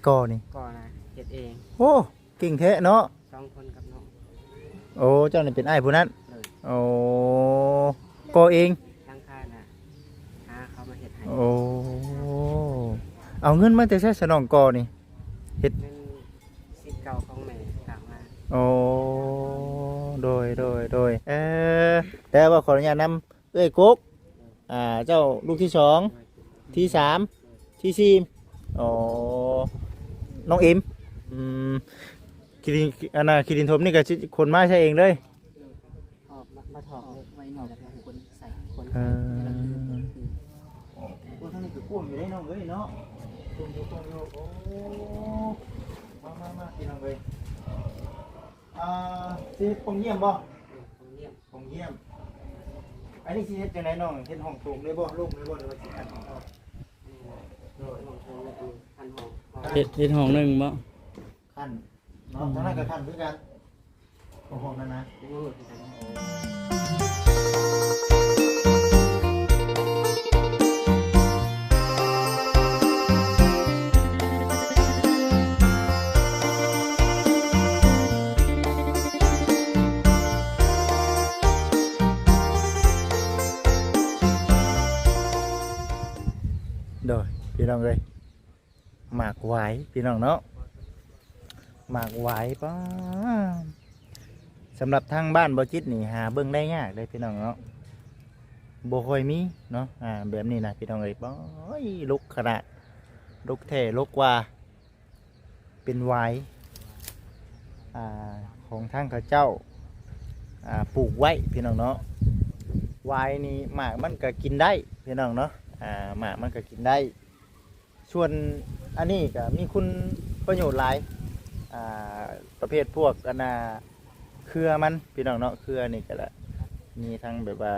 ກໍ່ນີ້? ກໍ່ນະ ເຮັດເອງ. ໂອ້ ເກັ່ງແທ້ເນາະ. ສອງຄົນກັບນ້ອງ. ໂອ້ ເຈົ້ານີ້ເປັນອ້າຍຜູ້ນັ້ນ? ໂດຍ. ໂອ້ ກໍ່ເອງ? ຫຼັງຄານະ ຫາເຂົາມາເຮັດໃຫ້. ໂອ້ ເອົາເງິນມາແຕ່ໃສສະນ້ອງກໍ່ນີ້? ເຮັດ ເງິນສິດເກົ່າຂອງແມ່ຝາກມາ. ໂອ້ ໂດຍ ໂດຍ ໂດຍ. ເອີ ແຕ່ວ່າຂໍອະນຸຍາດນຳ ເອື້ອຍກົກ ອ່າ ເຈົ້າລູກທີສອງ ທີສາມ ທີສີ່. ອໍ ນ້ອງເອັມ. ອືມ ຂີ້ດິນ ອັນນ່າ ຂີ້ດິນຖົມນີ້ກໍຊິຂົນມາໃສ່ເອງເລີຍ? ອອກມາ ມາຖອກເລີຍ ໄວ້ນີ້ແລ້ວກໍຂົນໃສ່ ຂົນ ເອີ ໃສ່ ແລ້ວກໍຄື ໂອ້ ທາງນີ້ກໍກວ້າງຢູ່ເດ້ນ້ອງເອີຍເນາະ. ກວ້າງຢູ່ ກວ້າງຢູ່. ໂອ້ ມາ ມາ ມາ ພີ່ນ້ອງເອີຍ. ອ່າ ຊິເຮັດປ່ອງຢ້ຽມບໍ່? ເອີ ປ່ອງຢ້ຽມ ປ່ອງຢ້ຽມ. ອັນນີ້ຊິເຮັດຈັ່ງໃດນ້ອງ? ເຮັດຫ້ອງໂຖງເລີຍບໍ່? ໂລ່ງເລີຍບໍ່? ຫຼືວ່າຊິຄັນຫ້ອງອອກ? ໂດຍ ຫ້ອງໂຖງ ຄັນຫ້ອງ ເຮັດ ເຮັດຫ້ອງໜຶ່ງບໍ່? ຄັນເນາະ ອືມ ທາງນັ້ນກໍຄັນຄືກັນ ຫ້ອງນັ້ນນະ. ໂອ້ ໂດຍ ພີ່ນ້ອງເອີຍ ໝາກຫວາຍ ພີ່ນ້ອງເນາະ ໝາກຫວາຍ. ປ້າ ສຳລັບທາງບ້ານບໍ່ຈິດນີ້ ຫາເບິ່ງໄດ້ຍາກເດ້ ພີ່ນ້ອງເນາະ ບໍ່ຄ່ອຍມີເນາະ ອ່າ ແບບນີ້ນະ ພີ່ນ້ອງເອີຍ. ໂອ້ຍ ດົກຂະໜາດ ດົກແທ້ດົກວ່າ ເປັນຫວາຍ ອ່າ ຂອງທາງເຂົາເຈົ້າ ອ່າ ປູກໄວ້ ພີ່ນ້ອງເນາະ. ຫວາຍນີ້ໝາກມັນກໍກິນໄດ້ ພີ່ນ້ອງເນາະ ອ່າ ໝາກມັນກໍກິນໄດ້. ສ່ວນອັນນີ້ກໍມີຄຸນປະໂຫຍດຫຼາຍ ອ່າ ປະເພດພວກອັນນ່າ ເຄືອມັນ ພີ່ນ້ອງເນາະ ເຄືອນີ້ກໍລະ ມີທັງແບບວ່າ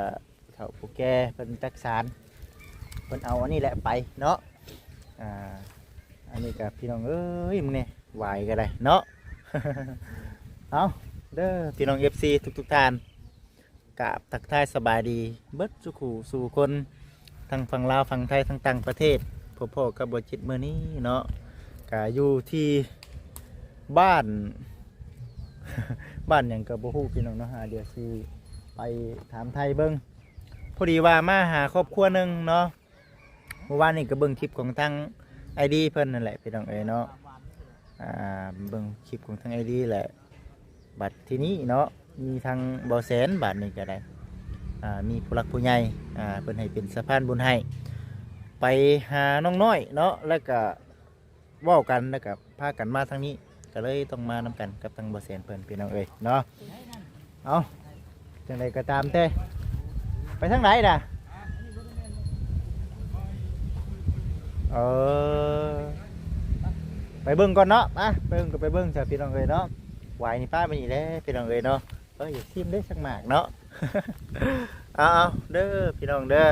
ເຖົ້າຜູ້ແກ່ເພິ່ນຈັກສານ ເພິ່ນເອົາອັນນີ້ແຫຼະໄປເນາະ. ອ່າ ອັນນີ້ກໍພີ່ນ້ອງເອີຍ ມື້ນີ້ຫວາຍກໍໄດ້ເນາະ. ເອົາເດີ ພີ່ນ້ອງເອັຟຊີທຸກໆທ່ານ ກາບທັກທາຍສະບາຍດີເບິດສູ່ຄູ່ສູ່ຄົນ ທັງຝັ່ງລາວ ຝັ່ງໄທ ທັງຕ່າງປະເທດ. ພົບພໍ້ກັບບໍ່ຈິດມື້ນີ້ເນາະ ກະຢູ່ທີ່ບ້ານ ບ້ານຫຍັງກໍບໍ່ຮູ້ ພີ່ນ້ອງເນາະ. ດຽວຊິໄປຖາມໄຖ່ເບິ່ງ. ພໍດີວ່າມາຫາຄອບຄົວໜຶ່ງເນາະ ເມື່ອວານນີ້ກໍເບິ່ງຄລິບຂອງທາງອ້າຍດີເພິ່ນນັ້ນແຫຼະ ພີ່ນ້ອງເອີຍເນາະ. ອ່າ ເບິ່ງຄລິບຂອງທາງອ້າຍດີແຫຼະ ບັດທີນີ້ເນາະ ມີທາງບໍ່ແສນ ບາດນີ້ກໍໄດ້ ອ່າ ມີຜູ້ຫຼັກຜູ້ໃຫຍ່ ອ່າ ເພິ່ນໃຫ້ເປັນສະພານບຸນໃຫ້ ໄປຫານ້ອງນ້ອຍເນາະ ແລ້ວກໍ ເວົ້າກັນ ແລ້ວກໍພາກັນມາທາງນີ້ ກໍເລີຍຕ້ອງມານຳກັນກັບທາງບໍ່ແສນເພິ່ນ ພີ່ນ້ອງເອີຍເນາະ. ເອົ້າ ຈັ່ງໃດກໍຕາມແຕ່ ໄປທາງໃດນະ? ເອີ ໄປເບິ່ງກ່ອນເນາະ. ມາ ໄປເບິ່ງກໍໄປເບິ່ງຊະ ພີ່ນ້ອງເອີຍເນາະ. ຫວາຍນີ້ປະມານນີ້ແຫຼະ ພີ່ນ້ອງເອີຍເນາະ. ເອີ ຢາກຊີມເດ້ສັກໝາກເນາະ. ເອົາໆ ເດີ ພີ່ນ້ອງເດີ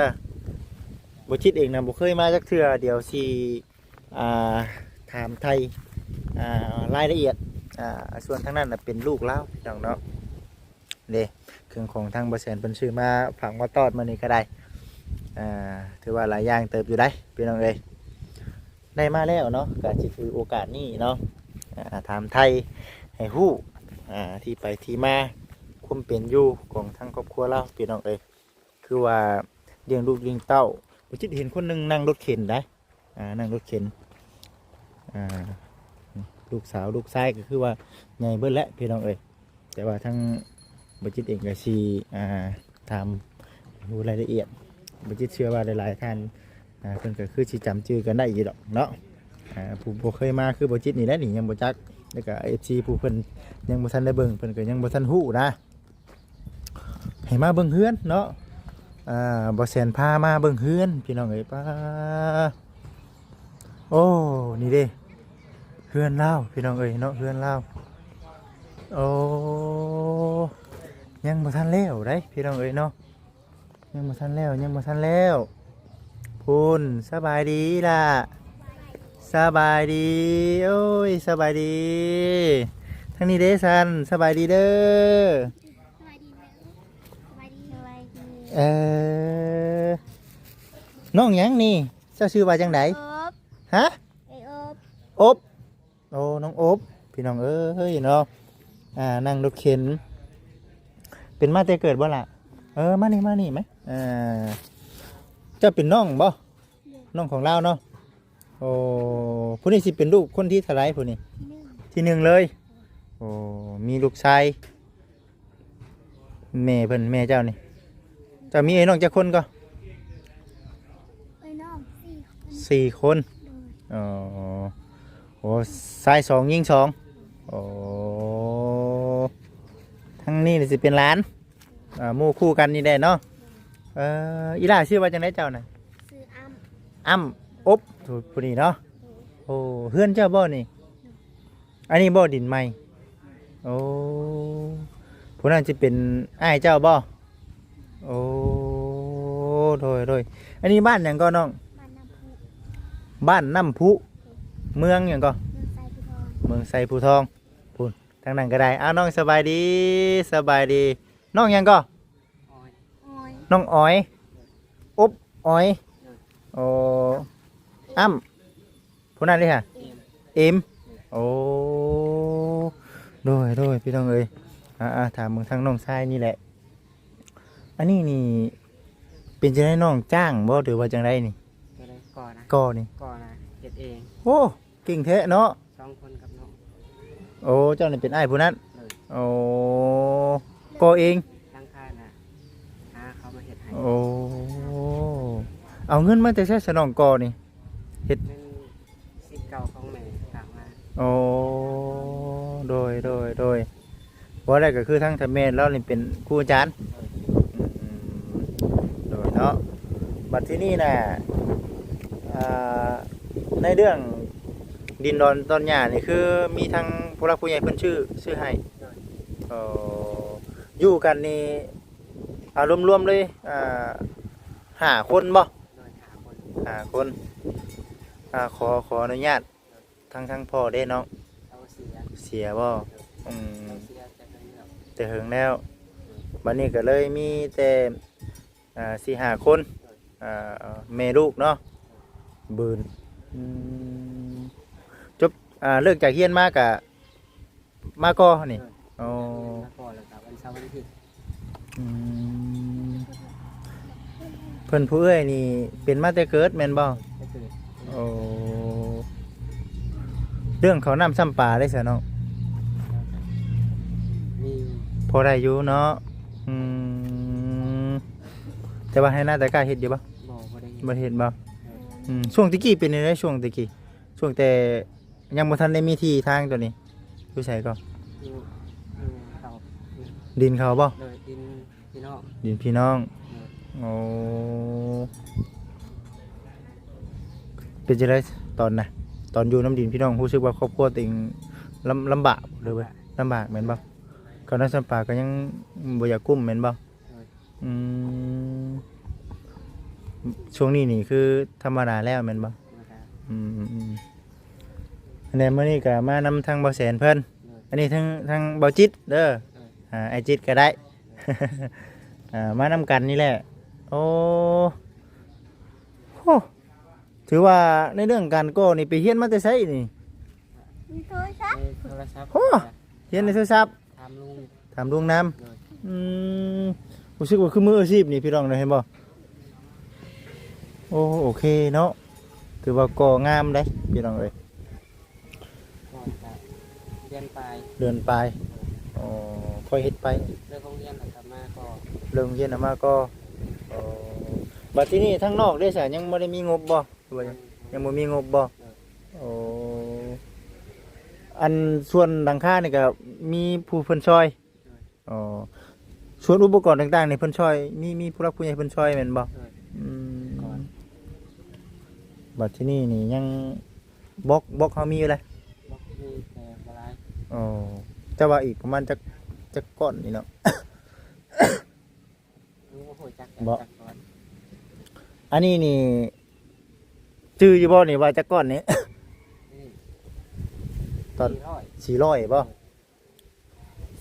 ບໍ່ຈິດເອງນະ ບໍ່ເຄີຍມາຈັກເທື່ອ. ດຽວຊິ ອ່າ ຖາມໄຖ່ ອ່າ ລາຍລະອຽດ. ອ່າ ສ່ວນທາງນັ້ນນະເປັນລູກລາວ ພີ່ນ້ອງເນາະ. ເດ້ ເຄື່ອງຂອງທາງບໍ່ແສນເພິ່ນຊື້ມາຝາກມາຕ້ອນມື້ນີ້ກໍໄດ້. ອ່າ ຖືວ່າຫຼາຍຢ່າງເຕີບຢູ່ໃດ໋ ພີ່ນ້ອງເອີຍ. ໄດ້ມາແລ້ວເນາະ ກໍຊິຖືໂອກາດນີ້ເນາະ ອ່າ ຖາມໄຖ່ໃຫ້ຮູ້ ອ່າ ທີ່ໄປທີ່ມາ ຄວາມເປັນຢູ່ຂອງທາງຄອບຄົວລາວ ພີ່ນ້ອງເອີຍ. ຄືວ່າລ້ຽງລູກລ້ຽງເຕົ້າ ບໍ່ຈິດເຫັນຄົນໜຶ່ງນັ່ງລົດເຂັນໄດ໋ ອ່າ ນັ່ງລົດເຂັນ ອ່າ ລູກສາວລູກຊາຍກໍຄືວ່າໃຫຍ່ເບິດແຫຼະ ພີ່ນ້ອງເອີຍ. ແຕ່ວ່າທາງບໍ່ຈິດເອງກໍຊິ ອ່າ ຖາມຮູ້ລາຍລະອຽດ ບໍ່ຈິດເຊື່ອວ່າຫຼາຍໆທ່ານ ອ່າ ເພິ່ນກໍຄືຊິຈຳຈື່ກັນໄດ້ຢູ່ດອກເນາະ. ອ່າ ຜູ້ບໍ່ເຄີຍມາຄືບໍ່ຈິດນີ້ແຫຼະນີ້ ຍັງບໍ່ຈັກ ແລ້ວກໍເອັຟຊີຜູ້ເພິ່ນຍັງບໍ່ທັນໄດ້ເບິ່ງ ເພິ່ນກໍຍັງບໍ່ທັນຮູ້ນະ. ໃຫ້ມາເບິ່ງເຮືອນເນາະ ອ່າ ບໍ່ແສນພາມາເບິ່ງເຮືອນ ພີ່ນ້ອງເອີຍ. ປ້າ ໂອ້ ນີ້ເດ້ ເຮືອນລາວ ພີ່ນ້ອງເອີຍເນາະ ເຮືອນລາວ. ໂອ້ ຍັງບໍ່ທັນແລ້ວໃດ໋ ພີ່ນ້ອງເອີຍເນາະ ຍັງບໍ່ທັນແລ້ວ ຍັງບໍ່ທັນແລ້ວ. ພຸ້ນ ສະບາຍດີລະ ສະບາຍດີ ໂອ້ຍ ສະບາຍດີ. ທາງນີ້ເດ້ຊັ້ນ ສະບາຍດີເດີ. ສະບາຍດີເດີ ສະບາຍດີ ສະບາຍດີ. ເອີ ນ້ອງຫຍັງນີ້? ເຈົ້າຊື່ວ່າຈັ່ງໃດ? ອົບ ຮະ? ເອື້ອຍອົບ ອົບ. ໂອ້ ນ້ອງອົບ ພີ່ນ້ອງເອີຍເນາະ ອ່າ ນັ່ງລົດເຂັນ ເປັນມາແຕ່ເກີດບໍ່ລະ? ເອີ ມານີ້ ມານີ້ໄໝ ອ່າ ເຈົ້າເປັນນ້ອງບໍ່? ນ້ອງຂອງລາວເນາະ. ໂອ້ ຜູ້ນີ້ຊິເປັນລູກຄົນທີເທົ່າໃດຜູ້ນີ້? ທີໜຶ່ງ ທີໜຶ່ງເລີຍ. ໂອ້ ມີລູກຊາຍ ແມ່ເພິ່ນ ແມ່ເຈົ້ານີ້ ເຈົ້າມີເອື້ອຍນ້ອງຈັກຄົນກໍ? ເອື້ອຍນ້ອງສີ່ຄົນ ສີ່ຄົນ. ໂດຍ ອໍ ໂອ້ ຊາຍສອງຍິງສອງ. ໂອ້ ທາງນີ້ຊິເປັນຫຼານ ອ່າ ໝູ່ຄູ່ກັນນີ້ແຫຼະເນາະ. ເອີ ອີ່ຫຼ້າຊື່ວ່າຈັ່ງໃດເຈົ້ານະ? ຊື່ອ້ຳ ອ້ຳ ອົບ ຜູ້ນີ້ເນາະ. ໂດຍ ໂອ້ ເຮືອນເຈົ້າບໍ່ນີ້? ໂດຍ ອັນນີ້ບໍ່ ດິນໃໝ່? ໂອ້ ຜູ້ນັ້ນຊິເປັນອ້າຍເຈົ້າບໍ່? ໂອ້ ໂດຍ ໂດຍ ອັນນີ້ບ້ານຫຍັງກໍນ້ອງ? ບ້ານນ້ຳພຸ ບ້ານນ້ຳພຸ ເມືອງຫຍັງກໍ? ເມືອງໄຊພູທອງ ເມືອງໄຊພູທອງ. ພຸ້ນ ທາງນັ້ນກໍໄດ້. ອ້າວ ນ້ອງສະບາຍດີ ສະບາຍດີ. ນ້ອງຫຍັງກໍ? ອອຍ ນ້ອງອອຍ ອົບອອຍ. ໂອ້ ອ້ຳ ຜູ້ນັ້ນເດ້ຫະ? ເອັມ ເອັມ. ໂອ້ ໂດຍ ໂດຍ ພີ່ນ້ອງເອີຍ ອ່າ ອ່າ ຖາມເບິ່ງທາງນ້ອງຊາຍນີ້ແຫຼະ. ອັນນີ້ນີ້ເປັນຈັ່ງໃດ ນ້ອງຈ້າງບໍ່ ຫຼືວ່າຈັ່ງໃດນີ້? ກໍໄດ້ ກໍນະ ກໍນີ້ ກໍນະ ເຮັດເອງ. ໂອ້ ເກັ່ງແທ້ເນາະ ສອງຄົນກັບນ້ອງ. ໂອ້ ເຈົ້ານີ້ເປັນອ້າຍຜູ້ນັ້ນ? ໂດຍ ໂອ້ ກໍເອງ ຫຼັງຄານະ ຫາເຂົາມາເຮັດໃຫ້. ໂອ້ ເອົາເງິນມາແຕ່ໃສສະນ້ອງກໍນີ້? ເຮັດ ເງິນສິດເກົ່າຂອງແມ່ຝາກມາ. ໂອ້ ໂດຍ ໂດຍ ໂດຍ ເວົ້າໄດ້ກໍຄືທາງທ່ານແມ່ລາວນີ້ເປັນຄູອາຈານ. ໂດຍ ອືມ ໂດຍເນາະ. ບັດທີນີ້ນະ ອ່າ ໃນເລື່ອງດິນດອນຕອນຫຍ້ານີ້ ຄືມີທາງຜູ້ຫຼັກຜູ້ໃຫຍ່ເພິ່ນຊື້ ຊື້ໃຫ້. ໂດຍ ເອີ ຢູ່ກັນນີ້ ເອົາລວມໆເລີຍ ອ່າ ຫ້າຄົນບໍ່? ໂດຍ ຫ້າຄົນ ຫ້າຄົນ. ອ່າ ຂໍ ຂໍອະນຸຍາດ ທາງ ທາງພໍ່ເດ້ນ້ອງ? ເຂົາເສຍ ເສຍບໍ່? ໂດຍ ອືມ ເຂົາເສຍແຕ່ເຖິງແລ້ວ ແຕ່ເຖິງແລ້ວ. ໂດຍ ບັດນີ້ກໍເລີຍມີແຕ່ ອ່າ ສີ່ຫ້າຄົນ. ໂດຍ ອ່າ ແມ່ລູກເນາະ ໂດຍ ບືນ. ອືມ ຈົບ ອ່າ ເລີກຈາກຮຽນມາກະ ມາກໍນີ້? ໂດຍ ໂອ້ ມາກໍແລ້ວກໍວັນເສົາວັນອາທິດ. ອືມ ເພິ່ນຜູ້ເອື້ອຍນີ້ເປັນມາແຕ່ເກີດແມ່ນບໍ່? ແຕ່ເກີດ. ໂອ້ ເລື່ອງເຂົ້ານ້ຳຊ້ຳປາເດ້ຊະນ້ອງ? ມີຢູ່ ພໍໄດ້ຢູ່ເນາະ. ອືມ ແຕ່ວ່າໄຮ່ນາຕາກ້າເຮັດຢູ່ບໍ່? ບໍ່ ບໍ່ໄດ້ເຮັດ. ບໍ່ເຮັດບໍ່? ໂດຍ ອືມ ຊ່ວງແຕ່ກີ້ເປັນແນວໃດ? ຊ່ວງແຕ່ກີ້ ຊ່ວງແຕ່ ຍັງບໍ່ທັນໄດ້ມີທີ່ທາງຕົວນີ້ ຢູ່ໃສກໍ? ຢູ່ ຢູ່ເຂົາ ດິນເຂົາບໍ່? ໂດຍ ດິນພີ່ນ້ອງ ດິນພີ່ນ້ອງ. ໂດຍ ໂອ້ ເປັນຈັ່ງໃດຕອນນະ ຕອນຢູ່ນຳດິນພີ່ນ້ອງ ຮູ້ສຶກວ່າຄອບຄົວຕົວເອງລຳ ລຳບາກ ຫຼືວ່າລຳບາກແມ່ນບໍ່? ເຂົ້ານ້ຳຊ້ຳປາກໍຍັງບໍ່ຢາກກຸ້ມແມ່ນບໍ່? ໂດຍ ອືມ ຊ່ວງນີ້ນີ້ຄືທຳມະດາແລ້ວແມ່ນບໍ່? ທຳມະດາ. ອືມໆໆ ແລ້ວມື້ນີ້ກໍມານຳທາງບ່າວແສນເພິ່ນ. ໂດຍ ອັນນີ້ທາງ ທາງບ່າວຈິດເດີ. ໂດຍ ອ່າ ອ້າຍຈິດກໍໄດ້. ໂດຍ ອ່າ ມານຳກັນນີ້ແຫຼະ. ໂອ້ ໂຫ ຖືວ່າໃນເລື່ອງການກໍ່ນີ້ໄປຮຽນມາແຕ່ໃສນີ້? ມີໂທລະສັບ ໃນໂທລະສັບ. ໂຫ ຮຽນໃນໂທລະສັບ. ຖາມລຸງ ຖາມລຸງນຳ. ໂດຍ ອືມ ຮູ້ສຶກວ່າຄືມືອາຊີບນີ້ພີ່ນ້ອງເນາະ ເຫັນບໍ່? ໂອ້ ໂອເຄເນາະ ຖືວ່າກໍ່ງາມເດ້ພີ່ນ້ອງເອີຍ. ກໍເດືອນປາຍ ເດືອນປາຍ. ໂດຍ ອໍ ຄ່ອຍເຮັດໄປ ເລີກໂຮງຮຽນແລ້ວກໍມາກໍ່ ເລີກໂຮງຮຽນແລ້ວມາກໍ່. ອໍ ບັດທີນີ້ທາງນອກເດ້ຊະ ຍັງບໍ່ໄດ້ມີງົບບໍ່? ຫຼືວ່າ ຍັງ ຍັງບໍ່ມີງົບບໍ່? ໂດຍ ໂອ້ ອັນສ່ວນຫຼັງຄານີ້ກໍມີຜູ້ເພິ່ນຊ່ອຍ. ໂດຍ ອໍ ສ່ວນອຸປະກອນຕ່າງໆນີ້ເພິ່ນຊ່ອຍ ມີ ມີຜູ້ຫຼັກຜູ້ໃຫຍ່ເພິ່ນຊ່ອຍແມ່ນບໍ່? ໂດຍ ອືມ ກ່ອນ ບັດທີນີ້ນີ້ຍັງ ບລັອກ ບລັອກເຮົາມີຢູ່ແຫຼະ ບລັອກມີແຕ່ບໍ່ຫຼາຍ. ອໍ ແຕ່ວ່າອີກປະມານຈັກ ຈັກກ້ອນນີ້ເນາະ? ໂອ້ໂຫ ຈັກ ບໍ່ ຈັກກ້ອນ. ອັນນີ້ນີ້ຈື່ຢູ່ບໍ່ນີ້ວ່າຈັກກ້ອນນີ້? ນີ້ ຕອນ ສີ່ຮ້ອຍ ສີ່ຮ້ອຍບໍ່?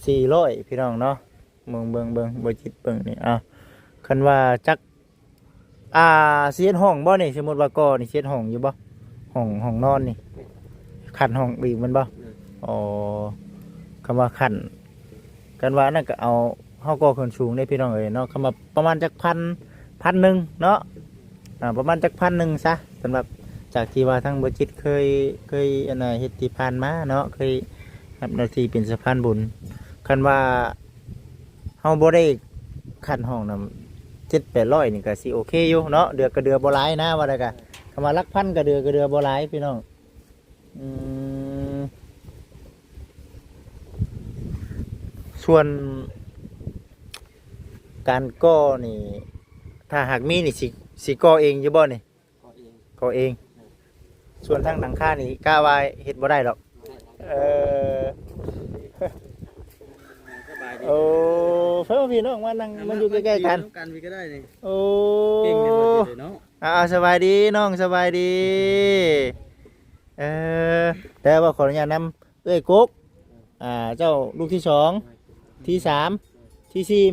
ສີ່ຮ້ອຍ ພີ່ນ້ອງເນາະ. ເບິ່ງ ເບິ່ງ ເບິ່ງ ບໍ່ຈິດເບິ່ງນີ້ ເອົາ ຄັນວ່າຈັກ ອ່າ ຊິເຮັດຫ້ອງບໍ່ນີ້? ສົມມຸດວ່າກໍ່ນີ້ ຊິເຮັດຫ້ອງຢູ່ບໍ່? ຫ້ອງ ຫ້ອງນອນນີ້ ຂັ້ນຫ້ອງອີກແມ່ນບໍ່? ໂດຍ ອໍ ຄຳວ່າຂັ້ນ ຄັນວ່າອັນນັ້ນກໍເອົາ ເຮົາກໍຂຶ້ນສູງເດ້ພີ່ນ້ອງເອີຍເນາະ ຄຳວ່າປະມານຈັກພັນ ພັນໜຶ່ງເນາະ ອ່າ ປະມານຈັກພັນໜຶ່ງຊະ ສຳລັບຈາກທີ່ວ່າທາງບໍ່ຈິດເຄີຍ ເຄີຍອັນນ່າເຮັດທີ່ຜ່ານມາເນາະ ເຄີຍຮັບໜ້າທີ່ເປັນສະພານບຸນ ຄັນວ່າເຮົາບໍ່ໄດ້ຂັ້ນຫ້ອງນຳ ເຈັດແປດຮ້ອຍນີ້ກໍຊິໂອເຄຢູ່ເນາະ ເດືອກໍເດືອບໍ່ຫຼາຍນະ ວ່າໄດ້ກໍ ຄຳວ່າຫຼັກພັນກໍເດືອ ກໍເດືອບໍ່ຫຼາຍພີ່ນ້ອງ. ອືມ ສ່ວນການກໍ່ນີ້ ຖ້າຫາກມີນີ້ຊິ ຊິກໍ່ເອງຢູ່ບໍ່ນີ້? ກໍ່ເອງ ກໍ່ເອງ ໂດຍ ສ່ວນທາງຫຼັງຄານີ້ກະວ່າເຮັດບໍ່ໄດ້ດອກ ບໍ່ໄດ້ດອກ ເອີ ສະບາຍດີ ໂອ້ ເພິ່ນພີ່ນ້ອງມານັ່ງ ມາຢູ່ໃກ້ໆກັນ ກັນພີ້ກໍໄດ້ນີ້ ໂອ້ ເກັ່ງແທ້ເນາະ ອ່າ ສະບາຍດີນ້ອງ ສະບາຍດີ ເອີ ແຕ່ວ່າຂໍອະນຸຍາດນຳເອື້ອຍກົກ ອ່າ ເຈົ້າລູກທີສອງ ທີສາມ ທີສີ່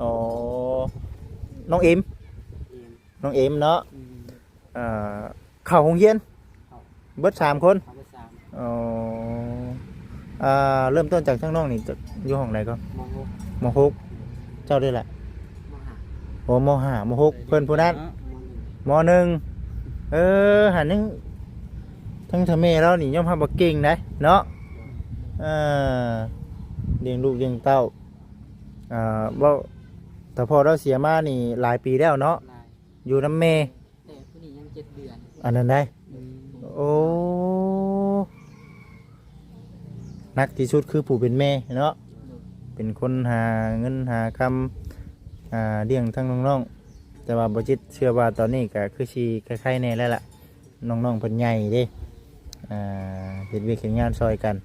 ອໍ ນ້ອງເອັມ ນ້ອງເອັມເນາະ ອືມ ອ່າ ເຂົ້າໂຮງຮຽນ ເຂົ້າ ເບິດສາມຄົນ ເຂົ້າເບິດສາມ ອໍ ອ່າ ເລີ່ມຕົ້ນຈາກທາງນ້ອງນີ້ ຈະຢູ່ຫ້ອງໃດກໍ? ມໍຫົກ ມໍຫົກ ເຈົ້າເດ້ລະ? ມໍຫ້າ ໂອ້ ມໍຫ້າ ມໍຫົກ ເພິ່ນຜູ້ນັ້ນ ມໍໜຶ່ງ ເອີ ຫັ້ນຍັງ ທັງຖ້າແມ່ລາວນີ້ຍອມຮັບວ່າເກັ່ງໄດ໋ເນາະ ເອີ ລ້ຽງລູກລ້ຽງເຕົ້າ ອ່າ ເວົ້າ ຖ້າພໍ່ລາວເສຍມານີ້ຫຼາຍປີແລ້ວເນາະ ຫຼາຍ ຢູ່ນຳແມ່ ແຕ່ຜູ້ນີ້ຍັງເຈັດເດືອນ ອັນນັ້ນໄດ໋ ອືມ ໂອ້ ໜັກທີ່ສຸດຄືຜູ້ເປັນແມ່ເນາະ ໂດຍ ເປັນຄົນຫາເງິນຫາຄຳ ອ່າ ລ້ຽງທັງນ້ອງໆ ແຕ່ວ່າບໍ່ຈິດເຊື່ອວ່າຕອນນີ້ກໍຄືຊິໄຄໆແດ່ແລ້ວລະ ນ້ອງໆເພິ່ນໃຫຍ່ເດ້ ອ່າ ເຮັດວຽກເຮັດງານຊ່ອຍກັນ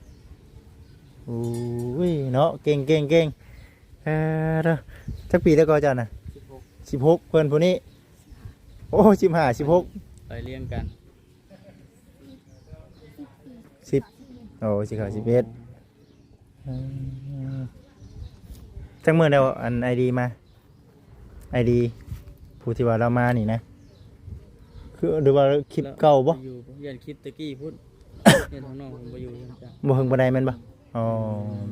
ໂອ້ຍ ເນາະ ເກັ່ງໆໆ ເອີ ເດີ ຈັກປີແລ້ວກໍເຈົ້ານະ? ສິບຫົກ ສິບຫົກ ເພິ່ນຜູ້ນີ້ ໂອ້ ສິບຫ້າ ສິບຫົກ ໄລ່ລຽງກັນ ສິບ ໂອ້ ສິບຫ້າ ສິບເອັດ ອືມ ຈັກມື້ແລ້ວ ອັນ ໄອດີມາ ໄອດີ ຜູ້ທີ່ວ່າລາວມານີ້ນະ ຄື ຫຼືວ່າຄລິບເກົ່າບໍ່? ຢູ່ ຢ້ານຄລິບແຕ່ກີ້ພຸ້ນ ເຮັດຂອງນ້ອງເພິ່ນບໍ່ຢູ່ ບໍ່ເຖິງປານໃດແມ່ນບໍ່? ອໍ ອືມ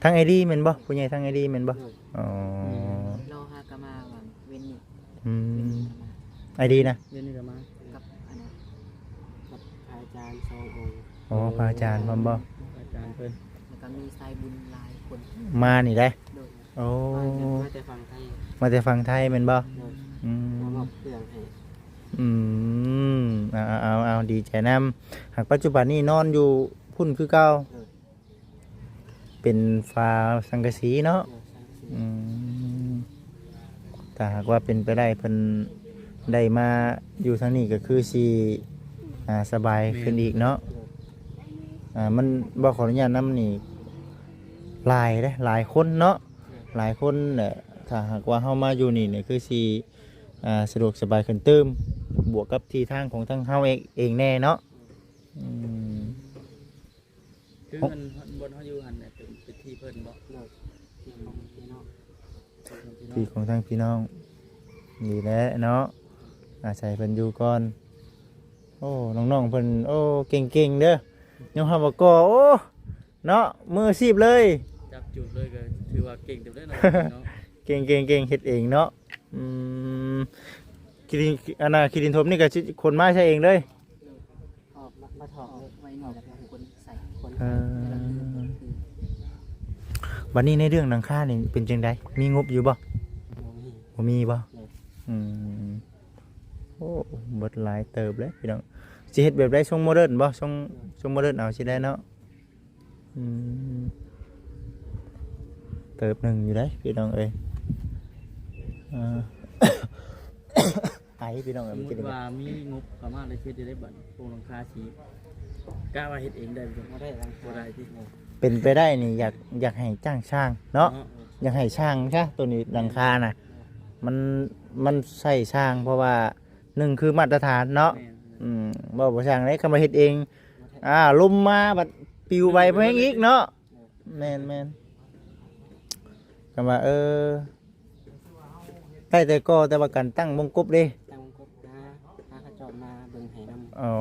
ທາງໄອດີແມ່ນບໍ່? ຜູ້ໃຫຍ່ທາງໄອດີແມ່ນບໍ່? ໂດຍ ອໍ ອືມ ລາວຫາກໍມາຫວ່າງເວັນນີ້ ອືມ ເວັນນີ້ກໍມາ ໄອດີນະ ເວັນນີ້ກໍມາ ກັບອັນນັ້ນ ກັບພະອາຈານສອງອົງ ອໍ ພະອາຈານພ້ອມບໍ່? ພະອາຈານເພິ່ນ ແລ້ວກໍມີສາຍບຸນຫຼາຍຄົນ ມານີ້ໄດ໋ ໂດຍ ໂອ້ ມາແຕ່ ມາແຕ່ຝັ່ງໄທ ມາແຕ່ຝັ່ງໄທແມ່ນບໍ່? ໂດຍ ອືມ ມາມອບເຄື່ອງໃຫ້ ອືມ ເອົາໆໆ ດີໃຈນຳ ຫາກປັດຈຸບັນນີ້ນອນຢູ່ພຸ້ນຄືເກົ່າ ໂດຍ ເປັນຝາສັງກະສີເນາະ ໂດຍ ສັງກະສີ ອືມ ຖ້າຫາກວ່າເປັນໄປໄດ້ ເພິ່ນໄດ້ມາຢູ່ທາງນີ້ກໍຄືຊິ ອ່າ ສະບາຍ ແມ່ນ ຂຶ້ນອີກເນາະ ໂດຍ ອ່າ ມັນ ເວົ້າຂໍອະນຸຍາດນຳນີ້ ຫຼາຍເດ້ ຫຼາຍຄົນເນາະ ໂດຍ ຫຼາຍຄົນແຫຼະ ຖ້າຫາກວ່າເຮົາມາຢູ່ນີ້ນີ້ຄືຊິ ອ່າ ສະດວກສະບາຍຂຶ້ນຕື່ມ ບວກກັບທີ່ທາງຂອງທາງເຮົາເອງ ເອງແດ່ເນາະ ອືມ ຄື ໂອ້ ອັນ ບ່ອນເຮົາຢູ່ຫັ້ນແຫຼະ ເປັນ ເປັນທີ່ເພິ່ນບໍ? ໂດຍ ທີ່ຂອງພີ່ນ້ອງ ທີ່ຂອງທາງພີ່ນ້ອງ ນີ້ແຫຼະເນາະ ອາໄສເພິ່ນຢູ່ກ່ອນ ໂອ້ ນ້ອງໆເພິ່ນ ໂອ້ ເກັ່ງໆເດີ ຍອມຮັບວ່າກໍ ໂອ້ ເນາະ ມືອາຊີບເລີຍ ຈັບຈູດເລີຍກໍຖືວ່າເກັ່ງເຕີບເລີຍເນາະ ເກັ່ງໆໆ ເຮັດເອງເນາະ ອືມ ຂີ້ດິນ ອັນນ່າ ຂີ້ດິນຖົມນີ້ກໍຊິຂົນມາໃຊ້ເອງເລີຍ ຖອກ ມາ ມາຖອກເລີຍ ໄວ້ນີ້ແລ້ວກໍຂົນໃສ່ ຂົນ ເອີ ໃສ່ ແລ້ວກໍຄື ບັດນີ້ໃນເລື່ອງຫຼັງຄານີ້ເປັນຈັ່ງໃດ ມີງົບຢູ່ບໍ່? ບໍ່ມີ ບໍ່ມີບໍ່? ໂດຍ ອືມ ໂອ້ ເບິດຫຼາຍເຕີບເລີຍພີ່ນ້ອງ ຊິເຮັດແບບໃດ ຊົງໂມເດີນບໍ່? ຊົງ ໂດຍ ຊົງໂມເດີນເອົາ ຊິໄດ້ເນາະ ອືມ ເຕີບໜຶ່ງຢູ່ເດ້ພີ່ນ້ອງເອີຍ ເອີ ໄອພີ່ນ້ອງເອີຍ ສົມມຸດວ່າມີງົບປະມານ ໄດ້ເຮັດຢູ່ໄດ້ບັດໂຄງຫຼັງຄາສີ ກະວ່າເຮັດເອງໄດ້ບໍ່? ບໍ່ໄດ້ ບໍ່ໄດ້ຕິ ເປັນໄປໄດ້ນີ້ ຢາກ ຢາກໃຫ້ຈ້າງຊ່າງເນາະ ເນາະ ຢາກໃຫ້ຊ່າງຊະ ໂຕນີ້ຫຼັງຄານະ ມັນ ມັນໃຊ້ຊ່າງ ເພາະວ່າ ໜຶ່ງຄືມາດຕະຖານເນາະ ແມ່ນ ອືມ ເວົ້າບໍ່ຊ່າງເດ້ ຄຳວ່າເຮັດເອງ ອ່າ ລົມມາບັດປິວໄປບໍ່ແຮງອີກເນາະ ແມ່ນໆ ຄຳວ່າ ເອີ ໄດ້ແຕ່ກໍ່ ແຕ່ວ່າການຕັ້ງວົງກົບເດ້ ຕັ້ງວົງກົບ ຫາ ຫາເຂົາເຈົ້າມາເບິ່ງໃຫ້ນຳ ອໍ